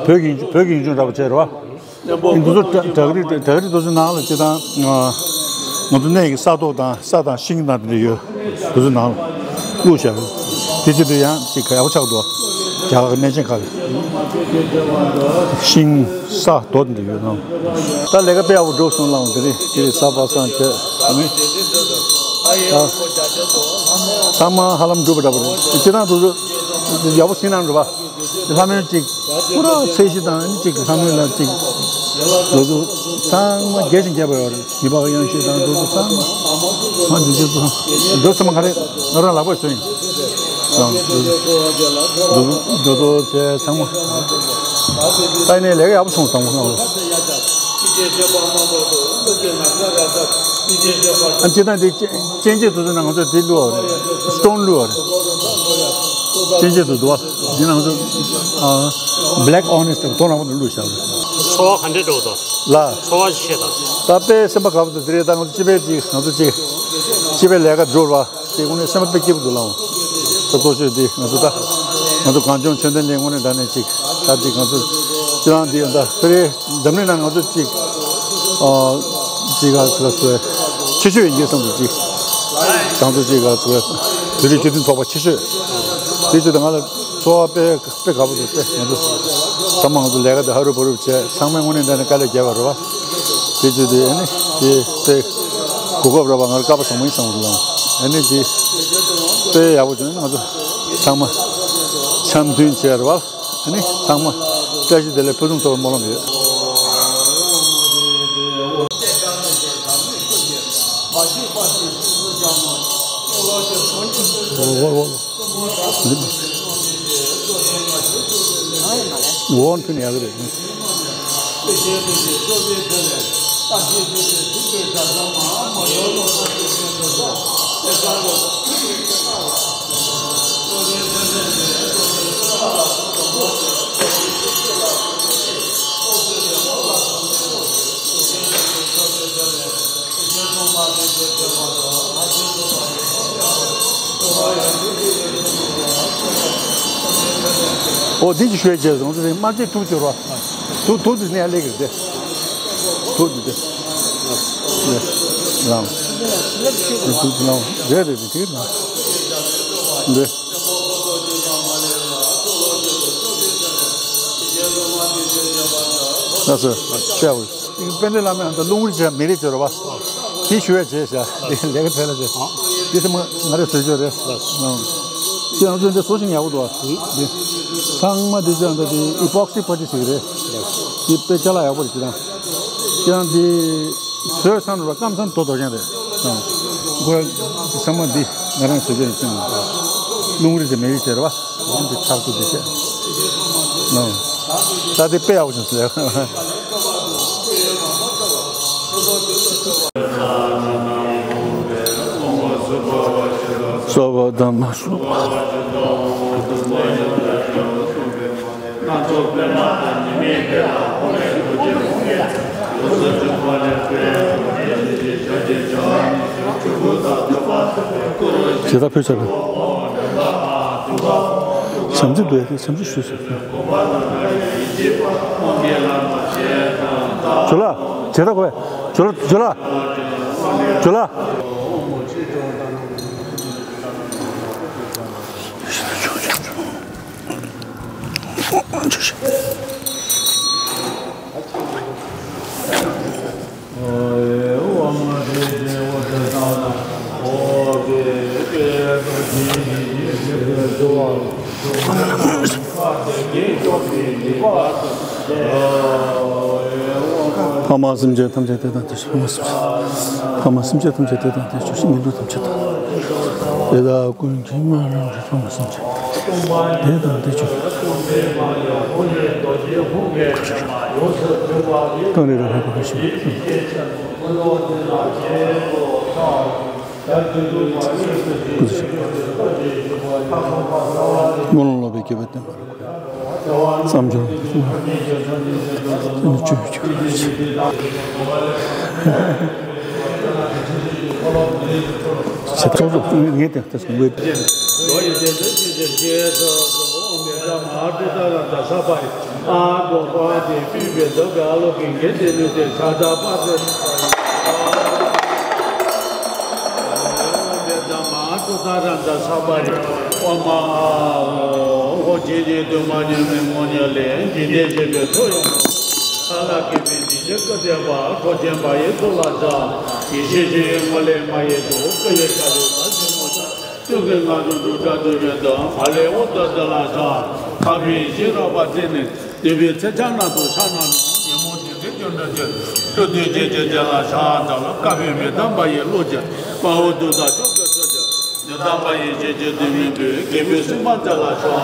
བོད་ཀྱི་ཡུལ་བོད་ཀྱི་ཡུལ་ལྗོངས་འདྲ་བོ་བྱས་རེད་བ། འདི་ཚོ་བྲག་བྲག་རི་བྲག་རི་དེ་ཚོ་ནང་ལ་སྤྱིར་བཏང་། ང་ཚོ་གནས་ཀྱི་ས་རྡོ་དང་ས་དང་ཤིང་དང་དེ་འདྲ་ཡོད། དེ་ཚོ་ནང་ལ་བླུགས་བཞག་ཡོད། དེ་བྱེད་དུས་ཡང་ཅིག་ཡག་པོ་ཆགས་འདུག་རྒྱ་གར་གནས་ཆེན་ཁག་གི་ཤིང་ས་རྡོ་དེ་འདྲ་ཡོད་ནང་། ད་ལས་ཀ་དཔེ་ཡག་པོ་འགྲོ་སོང་ལགས། དེ་རིང་དེ་རིང་གཟའ་པ་སངས་བྱས། ད་ཚང་མ་ཧ་ལམ་འགྲུབ་པ་འདྲ་པོ་རེད། སྤྱིར་བཏང་དེ་ཚོ་ཡག་པོ་ཟིན་ན་འགྲོ་བ། ལྷ་མོའི་ཅིག་པུ་ར་ཚད་གཞི་དང་ཨ་ནི་ཅིག་ལྷ་མོའི་ལ་ཅིག་ འདི་ཚོ་ཚང་མ་རྒྱས་ཤིང་རྒྱས་པ་ཡོད་རེད། དགྱེས་པ་དབྱངས་བཞད་དང་འདི་ཚོ་ཚང་མ། ང་འདི་ཚོ་ཚང་འདི་ཚང་མ་ག་རེ་ང་རང་ལག་པ་བཟོས་ཡིན། ལགས། འདི་ཚོ་འདི་ཚོ་བྱས་ཚང་མ། ད་ཡིན་ནའི་ལས་ཀ་ཡག་པོ་བྱུང་སོང་། ཨ་སྤྱིར་བཏང་འདི་ཅན་ཅན་ཅེ་དུ་དུ་ནང་ང་ཚོ་འདི་བླུགས་པ་རེད། སི་ཊོན་བླུགས་པ་རེད། ཅན་ཅེ་དུ་དུ་བ། འདི་ནང་ཚོ་ཨ་བྷི་ལེག་ཨོ་ནི་སི་དང་དོ་ནང་པ་དུ་བླུགས་བཞག་པ་རེད། ཚོར་བ་ག་འདྲས་འགྲོ་འདུག་ལ། ཚོར་བ་ཤེས་དང་། ད་དཔེ་སེམས་པ་དགའ་པོ་འདུག་དེ་རེད། ད་ང་ཚོ་སྤྱི་པའི་ཅིག་ང་ཚོ་ཅིག་སྤྱི་པའི་ལས་ཀ་འགྲོ་བ་ཅིག་དངོས་གནས་སེམས་པ་དཔེ་སྐྱིད་པོ་འདུག་ལགས། ད་གཙོ་ཆེ་འདི་ང་ཚོ་ད་ང་ཚོ་གངས་ལྗོངས་ཆོས་ལྡན་གླིང་དངོས་གནས་དྲང་གནས་ཅིག་ད་འདི་ང་ཚོ་སྤྱི་བཏང་འདི་ད་དཔེ་རེད། འཛམ་གླིང་ནང་ང་ཚོ་གཅིག་ཨ་གཅིག་ག་ཚོད་ཆེ་ཤོས་ཡིན་གྱི་བསམ་འདུག་གཅིག་དང་ཚོ་གཅིག་ག་ཚོད་བོད་རིགས་སྤྱི་མཐུན་ཚོགས་པ་ཆེ་ཤོས་དེ་ཚོ་དང་ང་ལ་ཚོར་བ་དཔེ་དཔེ་དགའ་པོ་འདུག་དཔེ་ང་ཚོ་ཚང་མ་ང་ཚོ་ལས་ཀ་དེ་ཧ་རུ་བ་རུ་བྱས། ཚང་མས་དངོས་གནས་དྲང་གནས་དཀའ་ལས་བརྒྱབ་པ་རེད་བ། དེ་ཚོ་དེ་ཨ་ནི་དེ་དཔེ་གོ་སྐབས་རེད་བ། ང་ལ་སྐལ་པ་བཟང་པོ་ཡིན་བསམ་གྱི་འདུག་ཨ་ནི་དེ་དཔེ་ཡག་པོ་བྱུང་། ང་ཚོ་ཚང་མ་འཆམ་མཐུན་བྱས་རེད་བ། ཨ་ནི་ཚང་མ་བཀྲ་ཤིས་བདེ་ལེགས་ཕུན་སུམ་ཚོགས་པའི་སྨོན་ལམ་ཡོད། འོ་འོ་འོ། འོ་མཐུན་ཡག་གི་རེད། འོ་འདི་ཅིག་ཞུ་ཡ་བྱས་སོང་། དམར་རྗེན་ཐུག་སྦྱོར་བ། ཐུག་ཐུག་འདི་ནས་སླེབས་ཀྱི་རེད་དེ། ཐུག་འདི་དེ། ལངས། ཐུག་འདི་ལངས། རེད་རེད་རེད། དེ་ལངས། འདི། ལགས་སོ། ཤ་བོ། དཔལ་ལྡན་བླ་མས་ཨ་ད་རླུང་རིགས་བྱས་མེ་རིགས་སྦྱོར་བ། དེ་ཞུ་ཡ་བྱས་བཞག་དེ་ལས་ཀ་ཐལ་ལ་བྱས། དེ་ཚང་མ་ང་རས་བཟོས་བྱོས་རེད། ཨང་། ཁྱེད་རང་ཚོ་འདི་བཟོ་ཞིང་ཡག་པོ་འདུག་ཨ། དེ་ཚང་མ་དེ་ཚོ་ཨ་ད་དེ་ཨི་པོག་སི་པ་ཏི་ཞིག་རེད། དེ་དཔེ་ཅ་ལག་ཡག་པོ་རེད། ཁྱེད་རང་ཁྱེད་རང་དེ་བཟོས་ཚར་ར་སྐམ་ས་དོ་དོ་ཀྱང་རེད། ཨང་། ཁོ་ཚང་མ་འདི་ང་རང་བཟོས་བྱོས་ཡིན། ཚང་མ་རླུང་རིགས་དེ་མེ་རིགས་བྱས་རེད་བ། འདི་ཁྲག་ཏུ་འདི་བྱས། ཨང་། ད་དེ་དཔེ་ཡག་པོ་བྱུང་སོང་ལགས། སོ་བ་དམ་པ་སོ་བ། ཇི་ལྟར་ཕུལ་བྱ་བའི་བྱམས་བརྩེ་འདུལ་བའི་བྱམས་བརྩེ་ཞུས་སོ། ཇོ་ལགས། ཇོ་ལགས་གོ། ཇོ་ལགས། ཇོ་ལགས། ཇོ་ལགས། ཕ་མ་སེམས་ཅན་ཐམས་ཅད་བདེ་དང་བདེ་ཕྱིར། ཕ་མ་སེམས་ཅན། ཕ་མ་སེམས་ཅན་ཐམས་ཅད་བདེ་དང་བདེ་ཕྱིར། མི་ལུས་ཐམས་ཅད་དང་། དེ་དག་ཀུན་གྱི་སྨོན་ལམ་རེད། ཕ་མ་སེམས་ཅན་བདེ་དང་བདེ་ཕྱིར། གང་རེ་རེ་ཕན་པ་གང་ཞིག་སྨོན་ལམ་ལོག་པའི་དགེ་བའི་བསྟན་པ་རེད། བསམ་སྦྱོར་དེ་ཚོ་ནི་བཅུ་བཅུ་ཚོགས་གཙོ་ངས་དེ་ལྟ་སོང་བས། ཆོས་སྟོན་བྱེད་ཀྱི་རྒྱལ་ལ་ཕྱག་འཚལ་ལོ། བཀའ་བརྒྱུད་མི་གཏམ་པ་ཡི་བློ་ཅན། དཔའ་བོ་དུས་དང་ཕྱོགས་ཀྱི་ཚོགས་ཀྱི། མི་གཏམ་པ་ཡི་ཞལ་གྱི་བདུད་མི་འདུལ། རྒྱལ་པོའི་སེམས་དཔའ་རྩལ་ལ་ཕྱག་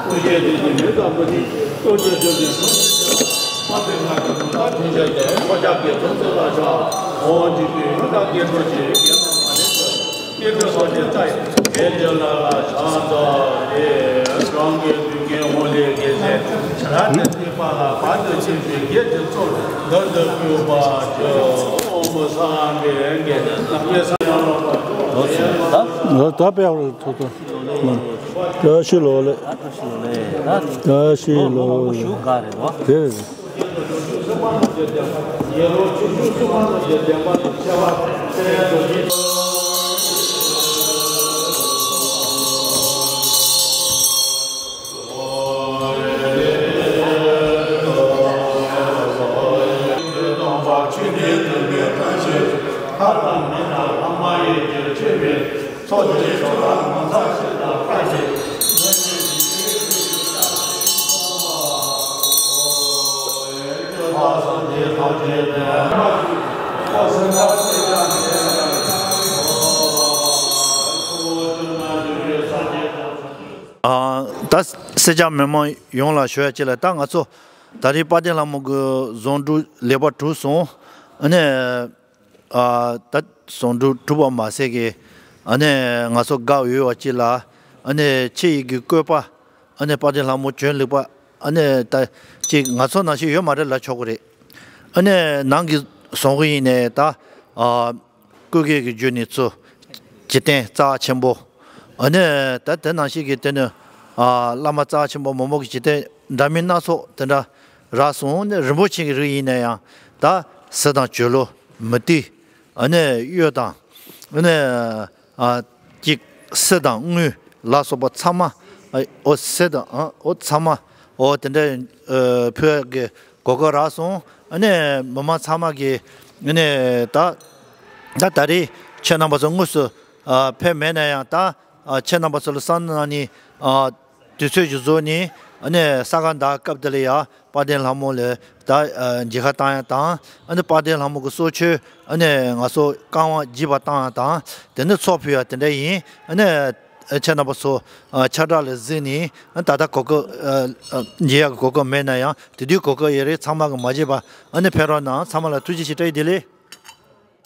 ཨུ་ཡེ་དེ་ནི་མི་གཏམ་པ་ནི། ལྟོ་འགྱུར་འགྱུར་ནི་ཐུན་གྱི་རྒྱལ། དམག་དཔོན་ང་གི་མུ་ད་ཐུན་བཞག་གི། ཁོ་ཅག་གི་ཐུན་ཚོད་ལ་ཕྱག་འོང་འཇིགས་པའི་ཡུལ་དང་སྐད་འཕྲོ་ཆེ། རྒྱལ་ནང་མ་ལེགས་པར། སྐད་འཕྲོ་སོགས་ཀྱི་རྩ་ཡི། རྒྱལ་གྱི་ལ་ལ་ཕྱག་འཚལ་ཏེ། རང་གི་དུས་ཀྱི་འོང་ལས་དགེ་སེམས། ར་ཏི་ཏི་པ་ལ་བར་དུ་ཕྱིན་པའི་རྒྱལ་གྱི་ཚོགས། མདུན་དུ་བསྐྱོད་པར་ཞུ། ཨོཾ་བསམ་པའི་དགེ་རྣམ་རྒྱལ་སངས་རྒྱས་ལོ་པ། ལོ་ད་ད་པའི་འོག་ལ་ཐུག་ཐུག་བཀྲ་ཤིས་ལོ་ལེགས། བཀྲ་ཤིས་ལོ་ལེགས། བཀྲ་ཤིས་ལོ་ལོ་ལོ་ལོ་ལེགས། དེ་རེད། ཨ། ད་སེར་སྐྱ་མི་མང་ཡོངས་ལ་ཞུ་ཡ་གཅིག་ལ། ད་ང་ཚོ་ད་རེས་དཔལ་ལྡན་ལྷ་མོ་གི་རྫོང་སྒྲུབ་ལེགས་པར་གྲུབ་སོང་། ཨ་ནི། ཨ། ད་རྫོང་སྒྲུབ་གྲུབ་པ་མ་ཟད་ཀྱི། ཨ་ནི་ང་ཚོ་དགའ་འོས་པ་གཅིག་ལ། ཨ་ནི་ཆུ་ཡི་གི་བཀོད་པ། ཨ་ནི་དཔལ་ལྡན་ལྷ་མོ་བྱོན་ལེགས་པ། ཨ་ནི་ད་ཅིག་ང་ཚོ་ནང་བཞིན་ཡོད་མ་རེད་ལབ་ཆོག་གི་རེད། ཨ་ནི་ནང་གི་བཟང་པོ་ཡིན་ནའི་ད། ཨ། སྐུ་སྒེར་གྱི་རྒྱུ་ནི་ཚུ་འཇིག་རྟེན་རྩ་བ་ཆེན་པོ། ཨ་ནི་ད་དེ་ནང་བཞིན་གྱི་དེ་ནི། ཨ། བླ་མ་རྩ་བ་ཆེན་པོ་མང་པོ་གི་འཇིག་རྟེན་འདྲ་མིན་སྣ་ཚོགས་དེ་འདྲ་རག་སོང་། ནི་རིན་པོ་ཆེ་གི་རིགས་ཡིན་ན་ཡང་ད་གསེར་དང་བྱུ་རུ་མུ་ཏིག་ཨ་ནི་གཡུ་དང་། ཨ་ནི། ཨ། ཅིག་གསེར་དང་དངུལ་ལ་སོགས་པ་ཚང་མ། ཨ། འོ་གསེར་དང་། ཨ། འོ་ཚང་མ། འོ་དེ་འདྲ། ཨ། ཕུལ་གི་གོ་སྐབས་རག་སོང་། ཨ་ནི་མི་མང་ཚང་མ་གི། ཨ་ནི་ད་ད་ད་རེས་ཁྱེད་རྣམ་པ་ཚོ་དངོས་སུ། ཨ། ཕེབས་མེད་ན་ཡང་ད། ཨ། ཁྱེད་རྣམ་པ་ཚོ་ལ་བསམ་གནང་ནི། ཨ། དུས་ཚོད་ཅིག་བཟོས་ནས། ཨ་ནི་ས་ག་ཟླ་སྐབས་དེ་ལ་ཡ་དཔལ་ལྡན་ལྷ་མོ་ལ་ད། ཨ། མཇལ་ཁ་བཏང་ཡ་དང་། ཨ་ནི་དཔལ་ལྡན་ལྷ་མོ་གི་གསོལ་མཆོད། ཨ་ནི་ང་ཚོ་བསྐང་བ་བགྱིས་པ་བཏང་ཡ་དང་། དེ་ནི་ཚོགས་ཕུལ་ཡ་དེ་འདྲ་ཡིན། ཨ་ནི་ཁྱེད་རྣམ་པ་ཚོ། ཨ། ཁྱབ་བསྒྲགས་ལ་གཟིགས་ནས། ཨ། ད་ལྟ་གོ་སྐབས། ཨ། ཨ། མཇལ་ཡ་གི་གོ་སྐབས་མེད་ན་ཡང་དེ་དུས་གོ་སྐབས་ཡོད་རེད། ཚང་མ་གི་མ་བརྗེད་པ། ཨ་ནི་ཕེབས་རོགས་གནང་། ཚང་མ་ལ་ཐུགས་རྗེ་ཆེ། བཀྲ་ཤིས་བདེ་ལེགས།